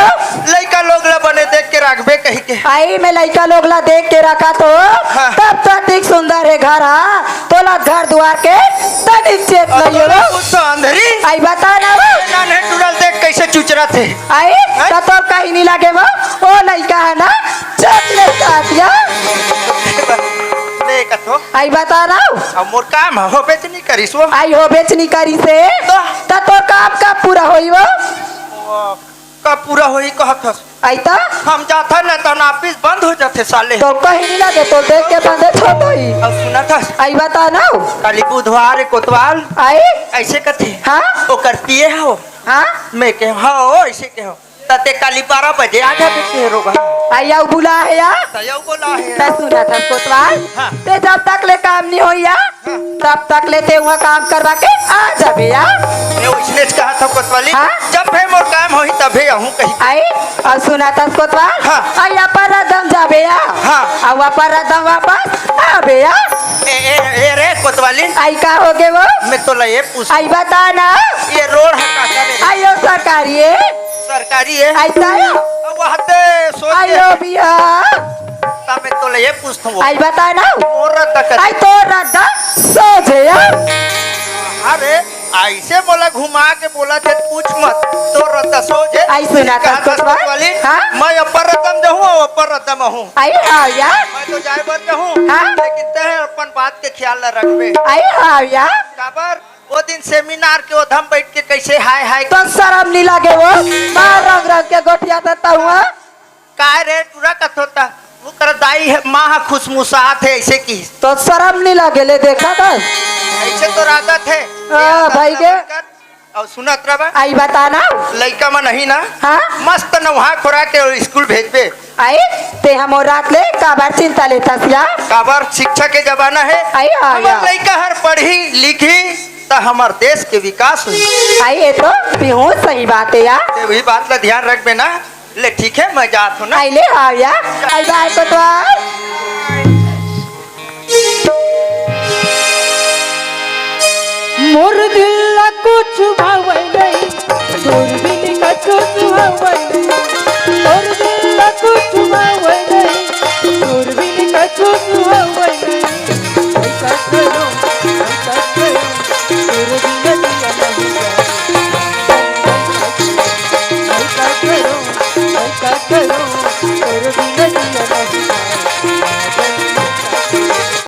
लइका लोग ला बने देख के राखबे कही के। आई मैं लइका लोग ला देख के रखा तो हाँ। तब तो ठीक सुंदर है घर हा। तोला घर दुआर के तनिक चेत और नहीं तोला हो। कुछ तो अंधरी। आई बता ना वो। ना नहीं टूरल देख कैसे चुचरा थे। आई हैं? तो तोर कहीं नहीं लगे वो। ओ लइका है ना। चुप ले साथिया। देख तो। आई बता रहा हूँ। अब मोर काम हो बेचनी करिस वो। आई हो बेचनी करिस हे। तो? त तोर काम कब पूरा होई वो? ओ, कब पूरा होई कहत हस? आई त? हम जाथन न तहन ऑफिस बंद हो जाथे साले। तो कहीं नहीं लगे तो देख के बंदे छोट होई। अब सुनत हस? आई बता ना। काली बुधवार कोतवाल। आई? ऐसे कथे। हाँ? ओकर पिए हो? हाँ? मैं कहे हो ऐसे कहो। त ते काली बारह बजे आ जाबे के रोगा। आई आऊ बुला है या? त आऊ बुला है। त सुना था कोतवाल। हाँ। ते जब तक ले काम नहीं होई या, हाँ। तब तक ले ते वहाँ काम करवा के आ जाबे या। मैं उसने कहा था कोतवाली, हाँ। जब है मोर काम होई तबे आहूँ कही। आई, और सुना था कोतवाल। हाँ। आई अपर दम जाबे या। हाँ। और अपर दम वापस आबे या। ए, ए, ए रे कोतवाली। आई का हो गे वो? मैं तो ले पूछ। आई बता ना। ये रोड है का करे? आयो सरकारी है। सरकारी है। आई ताया। अब वहते सोच के आयो बिया। तब मैं तो ले पूछता हूँ। आई बता ना। मोर रद्दा कर। आई तो रद्दा सोझे या। अरे, ऐसे बोला घुमा के बोला थे, पूछ मत। तो रद्दा सोझे। आई सुना था कहा था कोतवाल? वाली? हाँ? मैं अपर रद्दम जाहूँ और अपर रद्दम हूँ। आई हाँ या। मैं तो जाए बर जाहूँ। हाँ? लेकिन ते अपन बात के ख्याल न रखबे। आई हाँ या। काबर? वो दिन सेमिनार के ओधम बैठ के कैसे हाय हाय तो शर्म नहीं लगे वो। मार रंग रंग के गोठिया देता हुआ। काय रे टुरा कथोता? वो कर दाई हे, माँ ह खुसमुसात हे, ऐसे की। तो शर्म नहीं लगे ले, देखा था? ऐसे तो आदत हे। हाँ, भाई के। अउ सुनत रह बा। आई बताना। लइका मन नहीं ना। हाँ? मस्त नहा खोरा के स्कूल भेजबे। आई, ते हम रात ले काबर चिंता लेता सिया? काबर शिक्षा के जमाना हे। आई, आ, हमर या। लइका हर पढ़ही लिखही त हमर देश के विकास होही। आई, ये तो बिहू सही बात है यार। ते वही बात ला ध्यान रखबे ना। ले ठीक हे, मैं जात हूँ ना। आई ले, आ या। आई बाय को तो आ।